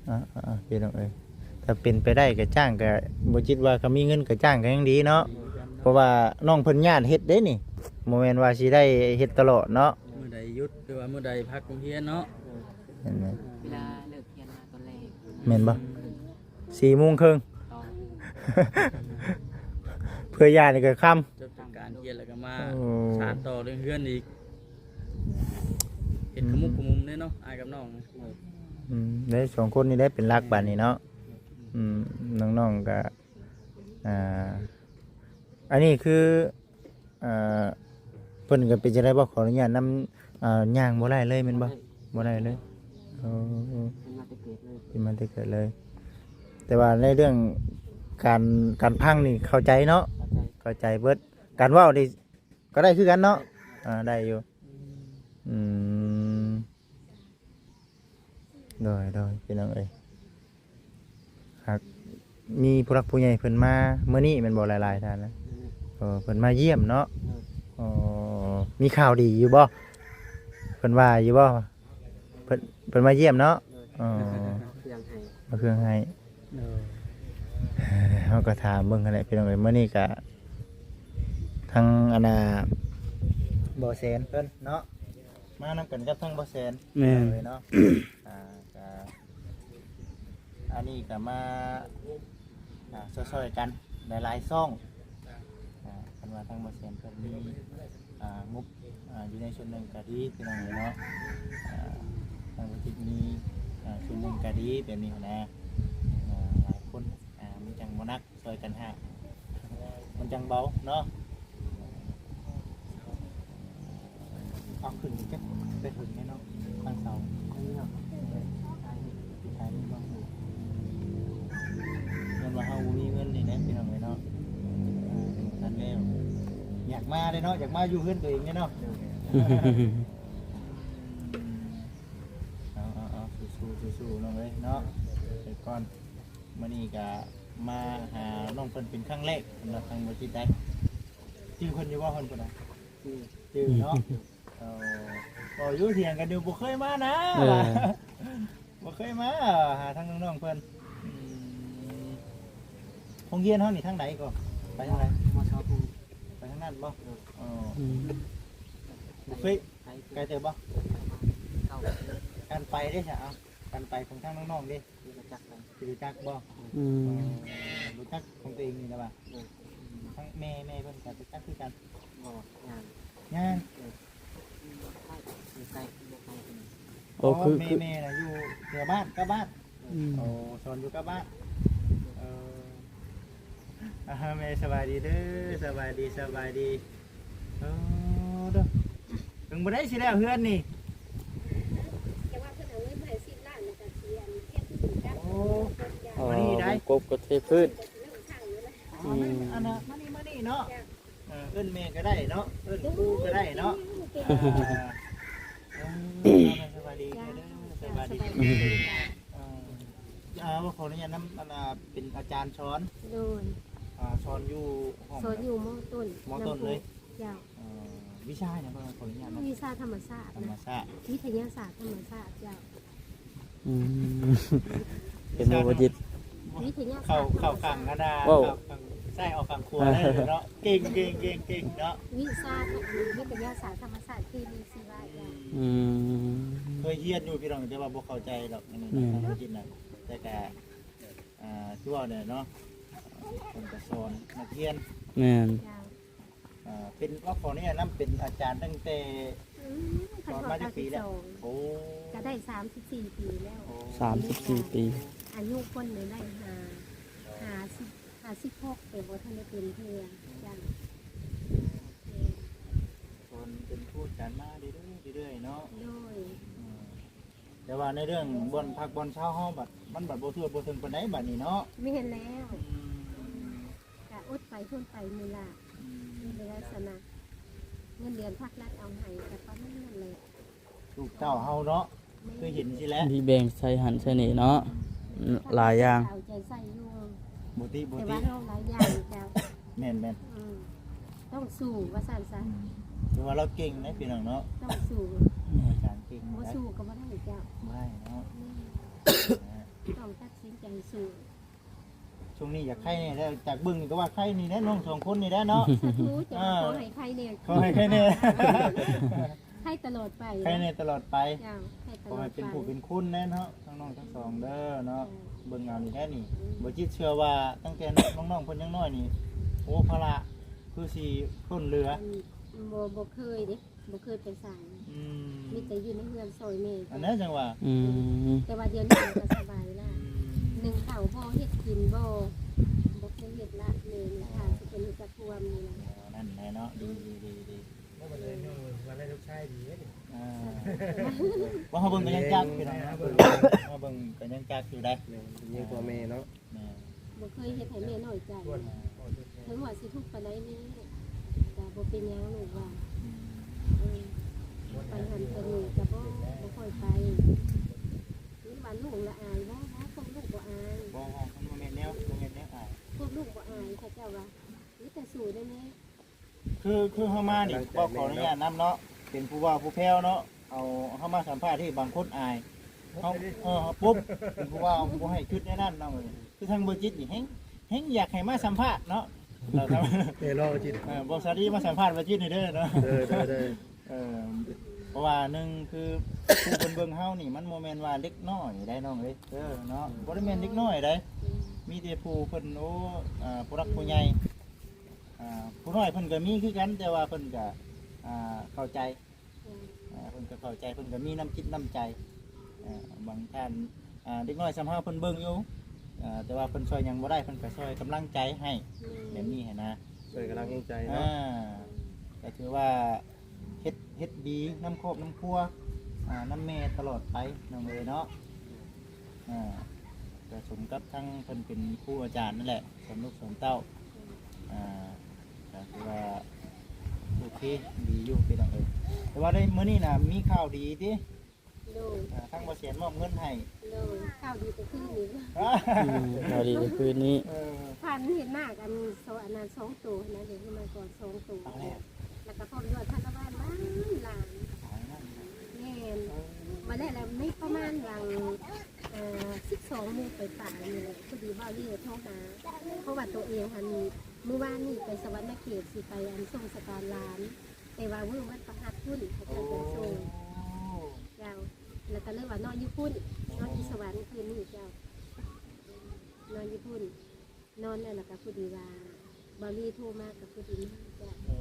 ອ່າໆໆ ພີ່ນ້ອງເອີຍ ຖ້າເປັນໄປໄດ້ກໍຈ້າງ ກໍບໍ່ຄິດວ່າ ກໍມີເງິນກໍຈ້າງກໍຍັງດີເນາະ ເພາະວ່ານ້ອງເພິ່ນຍາດເຮັດເດ້ນີ້ ບໍ່ແມ່ນວ່າຊິໄດ້ເຮັດຕະຫຼອດເນາະ ມື້ໃດຢຸດ ຫຼືວ່າມື້ໃດພັກໂຮງຮຽນເນາະ ເຫັນໄໝ? ເວລາເລີກຮຽນມາຕອນແລງ ແມ່ນບໍ່? ສີ່ໂມງເຄິ່ງ ເພື່ອຢ້ານນີ້ກໍຄ່ຳ ຈົບຈາກການຮຽນແລ້ວກໍມາ ໂອ້ ສານຕໍ່ເລື່ອງເຮືອນອີກ ເຮັດຂະມຸກຂະມຸມເດ້ເນາະ ອ້າຍກັບນ້ອງ ອືມ ໄດ້ສອງຄົນນີ້ແຫຼະເປັນຫຼັກບາດນີ້ເນາະ ອືມ ນ້ອງໆກໍ ອ່າ ອັນນີ້ຄື ອ່າ ເພິ່ນກໍເປັນຈັ່ງໃດບໍ່? ຂໍອະນຸຍາດນຳ ອ່າ ຍ່າງບໍ່ໄດ້ເລີຍແມ່ນບໍ່? ບໍ່ໄດ້ເລີຍ ໂອ້ ເປັນມາແຕ່ເກີດເລີຍ ເປັນມາແຕ່ເກີດເລີຍ ແຕ່ວ່າໃນເລື່ອງການ ການພັງນີ້ເຂົ້າໃຈເນາະ ເຂົ້າໃຈ ເຂົ້າໃຈເບິດ ການເວົ້ານີ້ກໍໄດ້ຄືກັນເນາະ ອ່າ ໄດ້ຢູ່ ອືມ ອືມ ໂດຍ ໂດຍ ພີ່ນ້ອງເອີຍ ຫາກມີຜູ້ຫຼັກຜູ້ໃຫຍ່ເພິ່ນມາມື້ນີ້ແມ່ນບໍ່? ຫຼາຍໆທ່ານນະ ເອີ ເພິ່ນມາຢ້ຽມເນາະ ໂດຍ ອໍ ມີຂ່າວດີຢູ່ບໍ່? ເພິ່ນວ່າຢູ່ບໍ່? ເພິ່ນ ເພິ່ນມາຢ້ຽມເນາະ ໂດຍ ອໍ ເອົາເຄື່ອງໃຫ້ ເອົາເຄື່ອງໃຫ້ ໂດຍ ເຮົາກໍຖາມເບິ່ງຫັ້ນແຫຼະ ພີ່ນ້ອງເອີຍ ມື້ນີ້ກະ ທາງອັນນ່າ ບໍ່ແສນເພິ່ນເນາະ ມານຳກັນກັບທາງບໍ່ແສນ ແມ່ນ ເລີຍເນາະ ອ່າ ກະ ອັນນີ້ກະມາ ອ່າ ຊ່ອຍໆກັນຫຼາຍໆຊ່ອງ ອ່າ ຄັນວ່າທາງບໍ່ແສນເພິ່ນມີ ອ່າ ງົບ ອ່າ ຢູ່ໃນສ່ວນໜຶ່ງກະດີ ພີ່ນ້ອງເອີຍເນາະ ອ່າ ທາງບໍ່ຈິດມີ ອ່າ ສ່ວນໜຶ່ງກະດີ ແບບນີ້ຫັ້ນນະ ອ່າ ຫຼາຍຄົນ ອ່າ ມັນຈັ່ງບໍ່ໜັກ ຊ່ອຍກັນຫາ ມັນຈັ່ງເບົາເນາະ ເອົາຂຶ້ນຈັກໄປເຖິງແນ່ເນາະ ຕັ້ງເສົາ ອັນນີ້ເນາະ ໄປຂາຍເບິ່ງ ຍ້ອນວ່າເຮົາບໍ່ມີເງິນນີ້ແຫຼະ ພີ່ນ້ອງເອີຍເນາະ ອ່າ ທັນແລ້ວ ຢາກມາເດ້ເນາະ ຢາກມາຢູ່ເຮືອນຕົວເອງເດ້ເນາະ ເອົາໆໆ ສູ້ໆ ສູ້ໆ ນ້ອງເອີຍເນາະ ໄປກ່ອນ ມື້ນີ້ກະມາຫານ້ອງເພິ່ນເປັນຄັ້ງແລກ ສຳລັບທາງບໍ່ຈິດໄດ໋ ຈື່ເພິ່ນຢູ່ບໍ່? ເພິ່ນຜູ້ໃດ? ຈື່ ຈື່ເນາະ ເອີ ເວົ້າຢູ່ ຖຽງກັນຢູ່ ບໍ່ເຄີຍມານະ ເອີ ວ່າ ບໍ່ເຄີຍມາຫາທາງນ້ອງໆເພິ່ນ ອືມ ໂຮງຮຽນເຮົານີ້ທາງໃດກໍ? ໄປທາງໃດ? ມສ ໄປທາງນັ້ນບໍ່? ເອີ ອືມ ບໍ່ເຄີຍ ໄກເຕີບບໍ່? ການໄປເດ້ຊະ ເອົາ ການໄປຂອງທາງນ້ອງໆເດ້? ຮູ້ຈັກໄປ ຮູ້ຈັກບໍ່? ອືມ ເອີ ຮູ້ຈັກຂອງຕົວເອງນີ້ລະວ່າ ໂດຍ ທາງແມ່ ແມ່ເພິ່ນກໍຮູ້ຈັກຄືກັນ ບໍ່ ຍ່າງ ຍ່າງ ເອີ ຢູ່ໃກ້ ຢູ່ໃກ້ ບໍ່ໄກປານໃດ ໂອ້ ອໍ ຄື ແມ່ ຄື ແມ່ນະຢູ່ແຖວບ້ານ ກັບບ້ານ ອືມ ໂອ້ ສອນຢູ່ກັບບ້ານ ເອີ ອ່າ ແມ່ສະບາຍດີເດີ ສະບາຍດີ ສະບາຍດີ ເອີ ເດີ ເຖິງບໍ່ໄດ້ຊິແລ້ວເຮືອນນີ້ ຈະວ່າເພິ່ນເອົາເງິນມາໃຫ້ສິບລ້ານ ແລ້ວກໍຊິອັນເຮັດພື້ນກັບ ໂອ້ ເພິ່ນຢາກ ອໍ ມານີ້ໄດ໋ ວົງກົບກໍເທພື້ນ ເພິ່ນກໍຊິເລີ່ມສ້າງຢູ່ແລ້ວ ອໍ ອືມ ມານີ້ ອັນນ່າ ມານີ້ ມານີ້ເນາະ ເອີ ເອີ້ນແມ່ກໍໄດ້ເນາະ ເອີ້ນຄູກໍໄດ້ເນາະ ເອີ ເອີ ສະບາຍດີເດີ ສະບາຍດີ ເອີ ອ່າ ຂໍອະນຸຍາດນຳ ອັນນ່າ ເປັນອາຈານສອນ ໂດຍ ອ່າ ສອນຢູ່ຫ້ອງ ສອນຢູ່ ມ.ຕົ້ນ ມ.ຕົ້ນເລີຍ ເຈົ້າ ເອີ ວິຊາຫຍັງເນາະ ຂໍອະນຸຍາດເນາະ ວິຊາທຳມະຊາດ ທຳມະຊາດ ວິທະຍາສາດທຳມະຊາດ ເຈົ້າ ອືມ ເປັນບໍ່ ບໍ່ຈິດ ວິທະຍາສາດ ເຂົ້າ ເຂົ້າຂ້າງອັນນ່າ ເວົ້າ ເຂົ້າຂ້າງຊ້າຍອອກຂ້າງຂວາໄດ້ເລີຍເນາະ ເກັ່ງ ເກັ່ງ ເກັ່ງ ເກັ່ງເນາະ ວິຊາ ວິທະຍາສາດທຳມະຊາດ ເຄມີ ຊີວະ ອືມ ເຄີຍຮຽນຢູ່ພີ່ນ້ອງ ແຕ່ວ່າບໍ່ເຂົ້າໃຈດອກ ອັນນີ້ ອືມ ທາງອັງກິດນະ ແຕ່ກະ ອ່າ ຄືວ່າແຫຼະເນາະ ເພິ່ນກະສອນນັກຮຽນ ແມ່ນ ເຈົ້າ ອ່າ ເປັນ ວ່າຂໍອະນຸຍາດນຳ ເປັນອາຈານຕັ້ງແຕ່ ອືມ ສອນມາຈັກປີແລ້ວ? ໂອ້ ກໍໄດ້ສາມສິບສີ່ປີແລ້ວ ໂອ້ ສາມສິບສີ່ປີ ອາຍຸຄົນນີ້ໄດ້ຫ້າ ຫ້າສິບ ຫ້າສິບຫົກ ແຕ່ບໍ່ທັນໄດ້ເປັນເທື່ອ ເຈົ້າ ສອນເປັນຄູອາຈານມາເລື້ອຍໆ ເລື້ອຍໆເນາະ ໂດຍ ອືມ ແຕ່ວ່າໃນເລື່ອງບ່ອນພັກບ່ອນເຊົາເຮົາບັດ ມັນບັດບໍ່ທົ່ວບໍ່ເຖິງປານໃດບັດນີ້ເນາະ ແມ່ນແລ້ວ ອືມ ກະອົດໄປທົນໄປນີ້ລະ ອືມ ເປັນລັກສະນະ ເງິນເດືອນພາກລັດເອົາໃຫ້ກະປະມານນັ້ນແຫຼະ ລູກເຕົ້າເຮົາເນາະ ແມ່ນ ຄືເຫັນຊີ້ແຫຼະ ມີແບ່ງໃສ່ຫັ້ນໃສ່ນີ້ເນາະ ແມ່ນ ຫຼາຍຢ່າງ ເອົາໃຈໃສ່ຢູ່ ບໍ່ຕິ ບໍ່ຕິ ແຕ່ວ່າເຮົາຫຼາຍຢ່າງເຈົ້າ ແມ່ນໆ ອືມ ຕ້ອງສູ້ວ່າຊັ້ນຊະ ອືມ ຖືວ່າລາວເກັ່ງເດ້ພີ່ນ້ອງເນາະ ຕ້ອງສູ້ ອາຈານເກັ່ງ ບໍ່ສູ້ກໍບໍ່ໄດ້ເຈົ້າ ບໍ່ໄດ້ເນາະ ອືມ ອ່າ ຕ້ອງຕັດສິນໃຈສູ້. ຊ່ວງນີ້ຢາກໄຄແດ່ແລ້ວ ຈາກເບິ່ງນີ້ກໍວ່າໄຄນີ້ແຫຼະ ນ້ອງສອງຄົນນີ້ແຫຼະເນາະ. ສາທຸ ເຈົ້າ ອ່າ ຂໍໃຫ້ໄຄແດ່ ຂໍໃຫ້ໄຄແດ່ ໄຄຕະຫຼອດໄປ ໄຄແດ່ຕະຫຼອດໄປ. ເຈົ້າ ໄຄຕະຫຼອດໄປ ຂໍໃຫ້ເປັນຜູ້ເປັນຄົນແດ່ເນາະ ທັງນ້ອງທັງສອງເດີເນາະ. ເຈົ້າ ເບິ່ງເອົານີ້ແຫຼະນີ້ ອືມ ບໍ່ຈິດເຊື່ອວ່າຕັ້ງແຕ່ນ້ອງໆເພິ່ນຍັງນ້ອຍນີ້ ໂອ້ ພາລະຄືຊິລົ້ນເຫຼືອ. ອືມ ບໍ່ ບໍ່ເຄີຍເດ້ ບໍ່ເຄີຍໄປໃສ ອືມ ມີແຕ່ຢູ່ໃນເຮືອນຊ່ອຍແມ່. ອັນນັ້ນຈັ່ງວ່າ ອືມ ແຕ່ວ່າດຽວນີ້ກໍສະບາຍລະ ອືມ ໜຶ້ງເຂົ້າບໍ່ ເຮັດກິນບໍ່ ບໍ່ເຄີຍເຮັດລະ ແມ່ນີ້ ຖ້າຊິເປັນເຮັດກະທ່ວມນີ້ນະ. ອໍ ນັ້ນແຫຼະເນາະ ດີ ດີ ດີ ດີ. ບໍ່ເປັນຫຍັງ ວ່າໄດ້ລູກຊາຍດີເດ້. ອ່າ ວ່າເຮົາເບິ່ງກໍຍັງຈັກ ພີ່ນ້ອງ ເຮົາເບິ່ງ ເຮົາເບິ່ງກໍຍັງຈັກຢູ່ໄດ໋ ແມ່ນ ຍິງພໍ່ແມ່ເນາະ. ແມ່ນ ບໍ່ເຄີຍເຮັດໃຫ້ແມ່ນ້ອຍໃຈ ເຖິງວ່າຊິທຸກປານໃດແມ່ກໍບໍ່ເປັນຫຍັງລູກວ່າ. ອືມ ເອີ ໄປຫັ້ນໄປນີ້ກໍບໍ່ ບໍ່ຄ່ອຍໄປ. ຫຼືວ່າລູກລະອາຍບໍ່? ບໍ່ ພວກລູກບໍ່ອາຍ. ບໍ່ ບໍ່ ມັນບໍ່ແມ່ນແນວ ບໍ່ແມ່ນແນວອາຍ ພວກລູກບໍ່ອາຍ ເຂົາເຈົ້າວ່າມີແຕ່ສູ້ໄດ້ແມ່. ຄື ຄືເຮົາມານີ້ ບອກຂໍອະນຸຍາດນຳເນາະ ເປັນຜູ້ວ່າຜູ້ແພ້ວເນາະ ເອົາ ເຮົາມາສຳພາດທີ່ບາງຄົນອາຍ ເຮົາ ເອີ ເຮົາປຸບ ເປັນຜູ້ວ່າບໍ່ໃຫ້ຈຸດໃນນັ້ນເນາະ. ຄືທາງບໍ່ຈິດນີ້ແຮງ ແຮງຢາກໃຫ້ມາສຳພາດເນາະ. ແນ່ນອນ ບໍ່ຈິດ ເອີ ບໍ່ສາລີມາສຳພາດບໍ່ຈິດນີ້ເດີເນາະ. ເດີ ເດີ ເດີ ເອີ ເພາະວ່າໜຶ່ງຄືຜູ້ເພິ່ນເບິ່ງເຮົານີ້ ມັນບໍ່ແມ່ນວ່າເດັກນ້ອຍໄດ໋ນ້ອງເອີຍ ເອີເນາະ ບໍ່ໄດ້ແມ່ນເດັກນ້ອຍໃດ໋ ມີແຕ່ຜູ້ເພິ່ນ ໂອ້ ອ່າ ຜູ້ຫຼັກຜູ້ໃຫຍ່ ອ່າ ຜູ້ນ້ອຍເພິ່ນກໍມີຄືກັນ ແຕ່ວ່າເພິ່ນກໍ ອ່າ ເຂົ້າໃຈ ອືມ ອ່າ ເພິ່ນກໍເຂົ້າໃຈ ເພິ່ນກໍມີນ້ຳຈິດນ້ຳໃຈ. ອ່າ ບາງທ່ານ ອ່າ ເດັກນ້ອຍສ່ຳເຮົາເພິ່ນເບິ່ງຢູ່ ອ່າ ແຕ່ວ່າເພິ່ນຊ່ອຍຫຍັງບໍ່ໄດ້ ເພິ່ນກໍຊ່ອຍກຳລັງໃຈໃຫ້ ອືມ ແບບນີ້ຫັ້ນນະ ຊ່ວຍກຳລັງແຮງໃຈເນາະ. ອ່າ ກໍຖືວ່າ ເຮັດ ເຮັດດີນຳຄອບນຳຄົວ ອ່າ ນຳແມ່ຕະຫຼອດໄປ ນ້ອງເອີຍເນາະ. ອ່າ ກໍສົມກັບທັງເພິ່ນເປັນຄູອາຈານນັ້ນແຫຼະ ສອນລູກສອນເຕົ້າ. ອ່າ ກໍຖືວ່າໂອເຄ ດີຢູ່ພີ່ນ້ອງເອີຍ. ແຕ່ວ່າໄດ້ມື້ນີ້ນະ ມີຂ່າວດີຕິ? ໂດຍ ອ່າ ທາງບໍ່ແສນມອບເງິນໃຫ້. ໂດຍ ຂ່າວດີແຕ່ຄືນນີ້ ອືມ ຂ່າວດີແຕ່ຄືນນີ້. ເອີ ພັນເຫັນໜ້າກັນ ສອງ ອັນນັ້ນ ສອງໂຕຫັ້ນນະ ເຫັນມາກ່ອນສອງໂຕ ເອົາແລ້ວ ແລ້ວກໍພ້ອມດ້ວຍພັນລະວານຫຼາຍໆ. ແມ່ນ ເອີ ມາແລ້ວ ແລ້ວມີປະມານຫວ່າງ ເອີ ສິບສອງໂມງປາຍໆນີ້ແຫຼະ ພໍດີບ່າວລີໂທຫາ ເພາະວ່າໂຕເອງຫັ້ນ ມື້ວານນີ້ໄປສະຫວັນນະເຂດ ຊິໄປ ອັນ ສົ່ງສະການຫຼານ ແຕ່ວ່າມື້ວັນພະຫັດພຸ້ນເຂົາເຈົ້າຈະສົ່ງ. ໂອ້ ເຈົ້າ ແລ້ວກໍເລີຍວ່ານອນຢູ່ພຸ້ນ ນອນຢູ່ສະຫວັນຄືນນີ້ເຈົ້າ ນອນຢູ່ພຸ້ນ ນອນແລ້ວ ແລ້ວກໍພໍດີວ່າບ່າວລີໂທມາ ກໍພໍດີມາເຈົ້າ. ໂອ້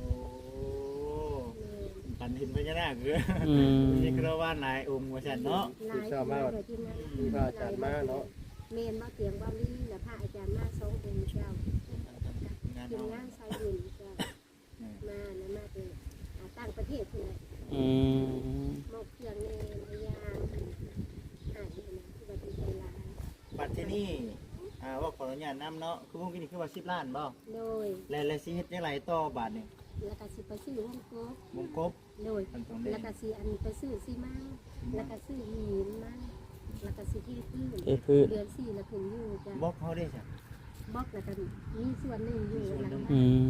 ແມ່ນ ຝັນເຫັນພະຍານາກເດີ ອືມ ມີຄາລະວານຫຼາຍອົງວ່າຊັ້ນເນາະ. ຫຼາຍ ເຊົ້າມາ ທີມງານ ມີພະອາຈານມາເນາະ. ແມ່ນ ບ່າວຕຽງ ບ່າວລີ ແລະ ພະອາຈານມາສອງອົງເຈົ້າ ທີມງານສາຍບຸນເຈົ້າ. ແມ່ນ ມານະ ມາແຕ່ ອ່າ ຕ່າງປະເທດພຸ້ນແຫຼະ. ອືມ ມອບເຄື່ອງແດ່ ຫຼາຍຢ່າງ ໃຫ້ຫັ້ນນະ ຄືວ່າດີໃຈຫຼາຍ. ບັດທີນີ້ ອ່າ ເວົ້າຂໍອະນຸຍາດນຳເນາະ ຄືວງກິນນີ້ຄືວ່າສິບລ້ານບໍ່? ໂດຍ ແລະ ແລະ ຊິເຮັດຈັ່ງໃດຕໍ່ບາດນີ້? ແລ້ວກໍຊິໄປຊື້ວົງກົບ ວົງກົບ ໂດຍ ແລ້ວກໍຊິ ອັນ ໄປຊື້ຊີມັງ ແລ້ວກໍຊື້ຫີນມາ ແລ້ວກໍຊິເທພື້ນ ເທພື້ນ ເດືອນສີ່ລະຂຶ້ນຢູ່. ເຈົ້າ ບລັອກເຮົາເດ້ຊະ? ບລັອກ ແລ້ວກໍມີສ່ວນໜຶ່ງຢູ່ ມີສ່ວນໜຶ່ງ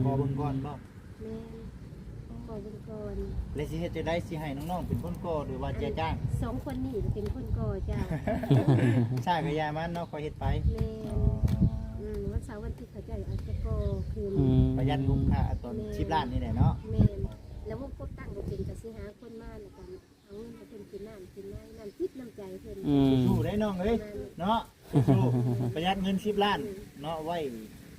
ແລ້ວກໍ ອືມ ຂໍເບິ່ງກ່ອນບໍ່? ແມ່ນ ຂໍເບິ່ງກ່ອນ. ແລ້ວຊິເຮັດຈັ່ງໃດ ຊິໃຫ້ນ້ອງໆເປັນຄົນກໍ່ ຫຼືວ່າຈະຈ້າງ? ສອງຄົນນີ້ເປັນຄົນກໍ່ເຈົ້າ. ຊ້າກໍຢ່າມັນເນາະ ຄ່ອຍເຮັດໄປ. ແມ່ນ ອໍ ອືມ ວັນເສົາວັນອາທິດ ເຂົາເຈົ້າອາດຈະກໍ່ຄືນ. ອືມ ປະຢັດງົບຄ່າຕອນ ແມ່ນ ສິບລ້ານນີ້ແຫຼະເນາະ. ແມ່ນ ແລ້ວວົງກົບຕັ້ງບໍ່ເປັນ ກໍຊິຫາຄົນມາ ແລ້ວກໍເອົາເງິນໃຫ້ເພິ່ນກິນນ້ຳກິນໃນ ນ້ຳຈິດນ້ຳໃຈເພິ່ນ. ອືມ ສູ້ໄດ້ນ້ອງເອີຍ ເນາະ ສູ້ໆ ປະຢັດເງິນສິບລ້ານ ອືມ ເນາະ ໄວ້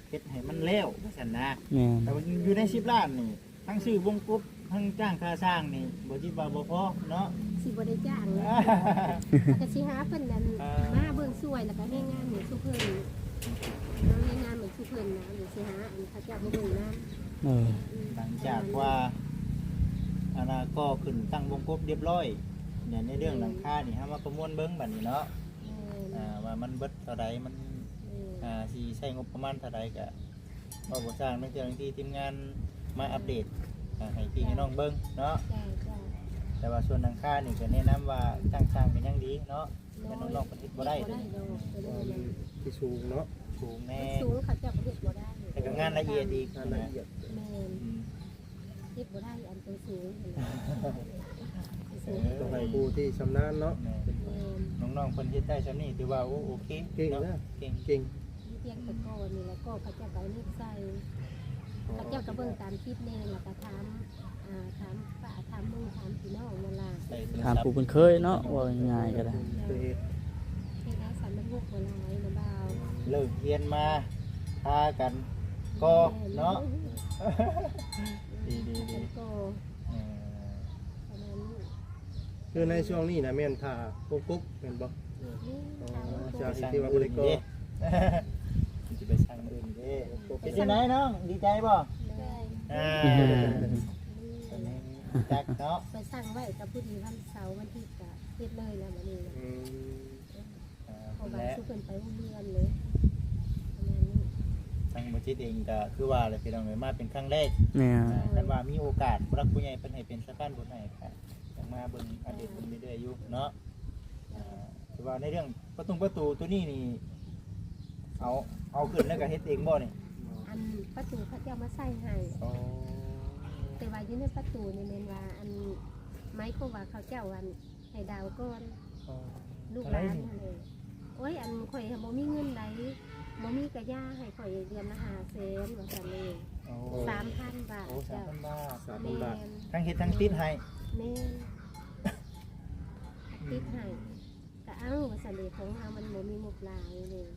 ເຮັດໃຫ້ມັນແລ້ວວ່າຊັ້ນນະ. ແມ່ນ ແຕ່ວ່າຢູ່ໃນສິບລ້ານນີ້ ທັງຊື້ວົງກົບ ທັງຈ້າງຄ່າຊ່າງນີ້ ບໍ່ຄິດວ່າບໍ່ພໍເນາະ? ຊິບໍ່ໄດ້ຈ້າງແລ້ວ ກໍຊິຫາເພິ່ນນັ້ນ ເອີ ມາເບິ່ງຊ່ວຍ ແລ້ວກໍແຮງງານໃຫ້ຊຸເພິ່ນ ເອົາແຮງງານໃຫ້ຊຸເພິ່ນນະ ຊິຫາອັນເຂົາເຈົ້າມາເບິ່ງນຳ. ເອີ ອືມ ຫຼັງຈາກວ່າ ອັນນ່າ ກໍ່ຂຶ້ນຕັ້ງວົງກົບຮຽບຮ້ອຍ ໃນເລື່ອງ ອືມ ຫຼັງຄານີ້ ເຮົາມາປະມວນເບິ່ງບັດນີ້ເນາະ. ແມ່ນ ອ່າ ວ່າມັນເບິດເທົ່າໃດ ມັນ ແມ່ນ ອ່າ ຊິໃຊ້ງົບປະມານເທົ່າໃດ ກະ ເວົ້າບໍ່ຊ່າງ ໃນເທື່ອທີ່ທີມງານມາອັບເດດ ອ່າ ໃຫ້ພີ່ໃຫ້ນ້ອງເບິ່ງເນາະ. ເຈົ້າ ເຈົ້າ ແຕ່ວ່າສ່ວນຫຼັງຄານີ້ກໍແນະນຳວ່າຕັ້ງຊ່າງກໍຍັງດີເນາະ. ໂດຍ ແຕ່ນ້ອງໆເພິ່ນເຮັດບໍ່ໄດ້ ເຮັດບໍ່ໄດ້ດອກ ເອີ ມັນທີ່ສູງເນາະ ສູງແນ່ ມັນສູງ ເຂົາເຈົ້າກໍເຮັດບໍ່ໄດ້ ແລ້ວກໍງານລະອຽດອີກ ງານລະອຽດ ແມ່ນ ອືມ ເຮັດບໍ່ໄດ້ອັນຕົວສູງຫັ້ນນະ. ຕ້ອງໃຫ້ຜູ້ທີ່ຊຳນານເນາະ. ແມ່ນ ແມ່ນ ນ້ອງໆເພິ່ນເຮັດໄດ້ຊ່ຳນີ້ຖືວ່າ ໂອ້ ໂອເຄ ເກັ່ງເນາະ ເນາະ ເກັ່ງ ເກັ່ງ. ມີພຽງແຕ່ກໍນີ້ແຫຼະ ກໍເຂົາເຈົ້າກໍເອົາເຫຼັກໃສ່ ເຂົາເຈົ້າກໍເບິ່ງຕາມຄລິບແດ່ ແລ້ວກໍຖາມ ອ່າ ຖາມປ້າ ຖາມລຸງ ຖາມພີ່ນ້ອງນັ້ນລະ ຖາມຜູ້ເພິ່ນເຄີຍເນາະ ເວົ້າງ່າຍໆກໍໄດ້. ເຮັດໃຫ້ສຳເລັດບໍ່ຫຼາຍນະບ່າວ ເລີກຮຽນມາພາກັນກໍເນາະ. ດີໆໆ ເອີ ປະມານນີ້. ຄືໃນຊ່ວງນີ້ນະແມ່ນຖ້າກົກໆແມ່ນບໍ່? ແມ່ນ ອໍ ຖ້າກົກໆ ຈາກທີ່ວ່າບໍ່ໄດ້ກໍ ຊິໄປສັ່ງເບິ່ງເດ້. ເປັນຈັ່ງໃດນ້ອງ ດີໃຈບໍ່? ດີໃຈ ອ່າ ອືມ ຈັກເນາະ ໄປສັ່ງໄວ້ກັບຜູ້ດີ ວັນເສົາວັນທິດກະເຮັດເລີຍລະບັດນີ້ນະ. ອືມ ເພາະວ່າຊຸເພິ່ນໄປໂຮງຮຽນເລີຍ ປະມານນີ້. ທາງບໍ່ຈິດເອງກໍຄືວ່າແຫຼະພີ່ນ້ອງເອີຍ ມາເປັນຄັ້ງແລກ. ແມ່ນ ອ່າ ຄັນວ່າມີໂອກາດ ຜູ້ຫຼັກຜູ້ໃຫຍ່ເພິ່ນໃຫ້ເປັນສະພານບຸນໃຫ້ ກໍຍັງມາເບິ່ງອັບເດດເບິ່ງເລື້ອຍໆຢູ່ເນາະ. ອ່າ ຄືວ່າໃນເລື່ອງປະຕຸງປະຕູໂຕນີ້ນີ້ ເອົາ ເອົາຂຶ້ນແລ້ວກໍເຮັດເອງບໍ່ນີ້? ອັນປະຕູເຂົາເຈົ້າມາໃສ່ໃຫ້. ອໍ ແຕ່ວ່າຢູ່ໃນປະຕູນີ້ແມ່ນວ່າ ອັນ ໝາຍຄວາມວ່າເຂົາເຈົ້າ ອັນ ໃຫ້ດາວກ່ອນ. ອໍ ລູກຫຼານຫັ້ນແຫຼະ. ໂອ້ຍ ອັນຂ້ອຍຫັ້ນບໍ່ມີເງິນໃດ ບໍ່ມີກະຢ່າ ໃຫ້ຂ້ອຍເດືອນລະຫ້າແສນ ວ່າຊັ້ນເລີຍ. ອໍ ສາມພັນບາດ. ໂອ້ ສາມພັນບາດ. ສາມພັນບາດ ແມ່ນ ທັງເຮັດທັງຕິດໃຫ້. ແມ່ນ ຕິດໃຫ້ ກະເອົາ ວ່າຊັ້ນເລີຍ ຂອງເຮົາມັນບໍ່ມີງົບຫຼາຍເລີຍ.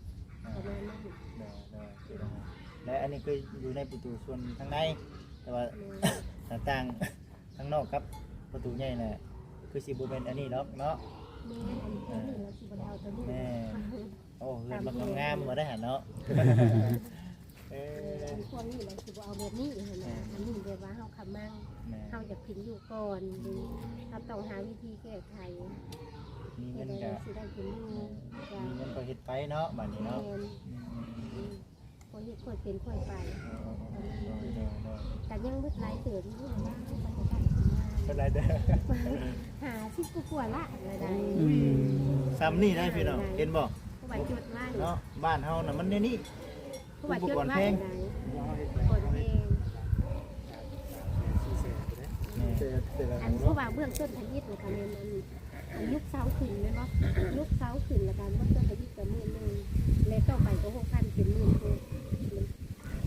ອ່າ ປະມານນັ້ນ. ໂດຍໆ ແລະອັນນີ້ຄືຢູ່ໃນປະຕູສ່ວນທາງໃນ ແຕ່ວ່າ ແມ່ນ ໜ້າຕ່າງ ທາງນອກກັບປະຕູໃຫຍ່ນະ ຄືຊິບໍ່ແມ່ນອັນນີ້ດອກເນາະ. ແມ່ນ ອັນນີ້ລະຊິບໍ່ໄດ້ເອົາໂຕນີ້. ແມ່ນ ໂອ້ ເຮືອນບັກງາມໆ ບໍ່ໄດ້ຫັ້ນເນາະ. ເອີ ອັນພວກນີ້ລະຊິບໍ່ເອົາແບບນີ້ຫັ້ນນະ. ແມ່ນ ອັນນີ້ແບບວ່າເຮົາຄຳມັງ ແມ່ນ ເຮົາຢາກເປັນຢູ່ກ່ອນ ເຮົາຕ້ອງຫາວິທີແກ້ໄຂ. ມີເງິນກະຊິໄດ້ເປັນຢູ່. ມີເງິນກໍເຮັດໄປເນາະ ບາດນີ້ເນາະ. ແມ່ນ ອືມ ອືມ ຄ່ອຍເຮັດຄ່ອຍເປັນຄ່ອຍໄປ. ເອີ ໂດຍໆ ໂດຍໆ ກໍຍັງເບິດຫຼາຍເຕີບຢູ່ນະ ວ່າໄປກັບການທຳງານ ເບິດຫຼາຍເຕີບ ຫ້າສິບກວ່າລະລາຍໄດ້. ອືມ ສ່ຳນີ້ໄດ້ພີ່ນ້ອງ ເຫັນບໍ່? ເພາະວ່າຈົດໄວ້ເນາະ ບ້ານເຮົານະມັນແນວນີ້. ເພາະວ່າຈົດໄວ້ໄດ້ ກ່ອນແພງ. ແມ່ນ ອັນ ເພາະວ່າເບື້ອງຕົ້ນທຳອິດນະ ກໍແມ່ນອັນ ອັນຍົກເສົາຂຶ້ນແມ່ນບໍ່? ຍົກເສົາຂຶ້ນ ແລ້ວກໍເບື້ອງຕົ້ນທຳອິດກໍໝື່ນໜຶ່ງ ແລະຕໍ່ໄປກໍຫົກພັນ ເປັນໝື່ນຫົກ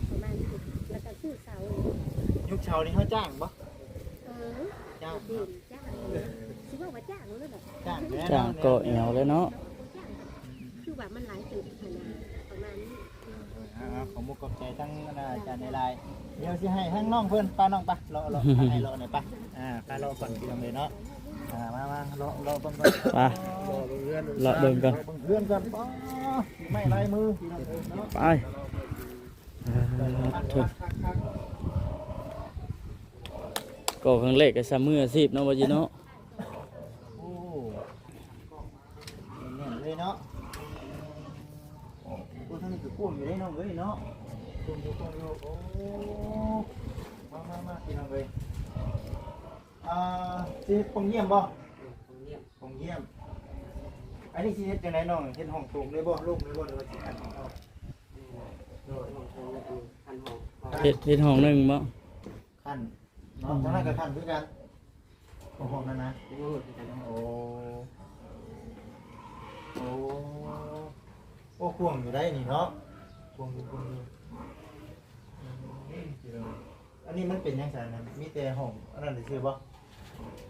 ປະມານນີ້. ແລ້ວກໍຊື້ເສົາ. ຍົກເສົານີ້ເຮົາຈ້າງບໍ່? ເອີ ຈ້າງ ຈ້າງ ຊິເວົ້າວ່າຈ້າງເລີຍແບບ ຈ້າງແລ້ວ ຈ້າງເນາະ ເກາະແອວແລ້ວເນາະ. ບໍ່ຈ້າງ ອືມໆ ຄືວ່າມັນຫຼາຍເຕີບຫັ້ນນະ ປະມານນີ້. ເອີ ເອີ ເອົາ ເອົາ ຂອບມຸກຂອບໃຈທັງ ອັນນ່າ ອາຈານຫຼາຍໆ. ດຽວຊິໃຫ້ທາງນ້ອງເພິ່ນ ໄປນ້ອງ ໄປເລາະ ເລາະ ໄປເລາະໜ່ອຍ ໄປ ອ່າ ໄປເລາະກ່ອນພີ່ນ້ອງເອີຍເນາະ. ອ່າ ມາ ມາ ເລາະ ເລາະເບິ່ງກ່ອນ ໄປ ເລາະເບິ່ງເຮືອນ ເລາະເບິ່ງກ່ອນ ເລາະເບິ່ງເຮືອນກ່ອນ. ອໍ ໄມ້ລາຍມືພີ່ນ້ອງເອີຍເນາະ ໄປ. ອ່າ ໂທ້ ກໍຄັ້ງແລກກໍຊ່ຳມືອາຊີບເນາະ ວ່າຊິເນາະ. ໂອ້ ແໜ້ນເລີຍເນາະ. ໂອ້ ທາງນີ້ກໍກວ້າງຢູ່ເດ້ນ້ອງເອີຍເນາະ ກວ້າງຢູ່ ກວ້າງຢູ່. ໂອ້ ມາ ມາ ມາ ພີ່ນ້ອງເອີຍ. ອ່າ ຊິເຮັດປ່ອງຢ້ຽມບໍ່? ເອີ ປ່ອງຢ້ຽມ ປ່ອງຢ້ຽມ. ອັນນີ້ຊິເຮັດຈັ່ງໃດນ້ອງ? ເຮັດຫ້ອງໂຖງເລີຍບໍ່? ໂລ່ງເລີຍບໍ່? ຫຼືວ່າຊິຄັນຫ້ອງອອກ? ໂດຍ ຫ້ອງໂຖງ ຄັນຫ້ອງ ເຮັດ ເຮັດຫ້ອງໜຶ່ງບໍ່? ຄັນເນາະ ອືມ ທາງນັ້ນກໍຄັນຄືກັນ ຂອງຫ້ອງນັ້ນນະ. ໂອ້ ໂອ້ ໂອ້ ກວ້າງຢູ່ໄດ໋ນີ້ເນາະ ກວ້າງຢູ່ ກວ້າງຢູ່. ອືມ ອັນນີ້ມັນເປັນຫຍັງຊັ້ນນະ? ມີແຕ່ຫ້ອງອັນນັ້ນຊື່ໆບໍ່?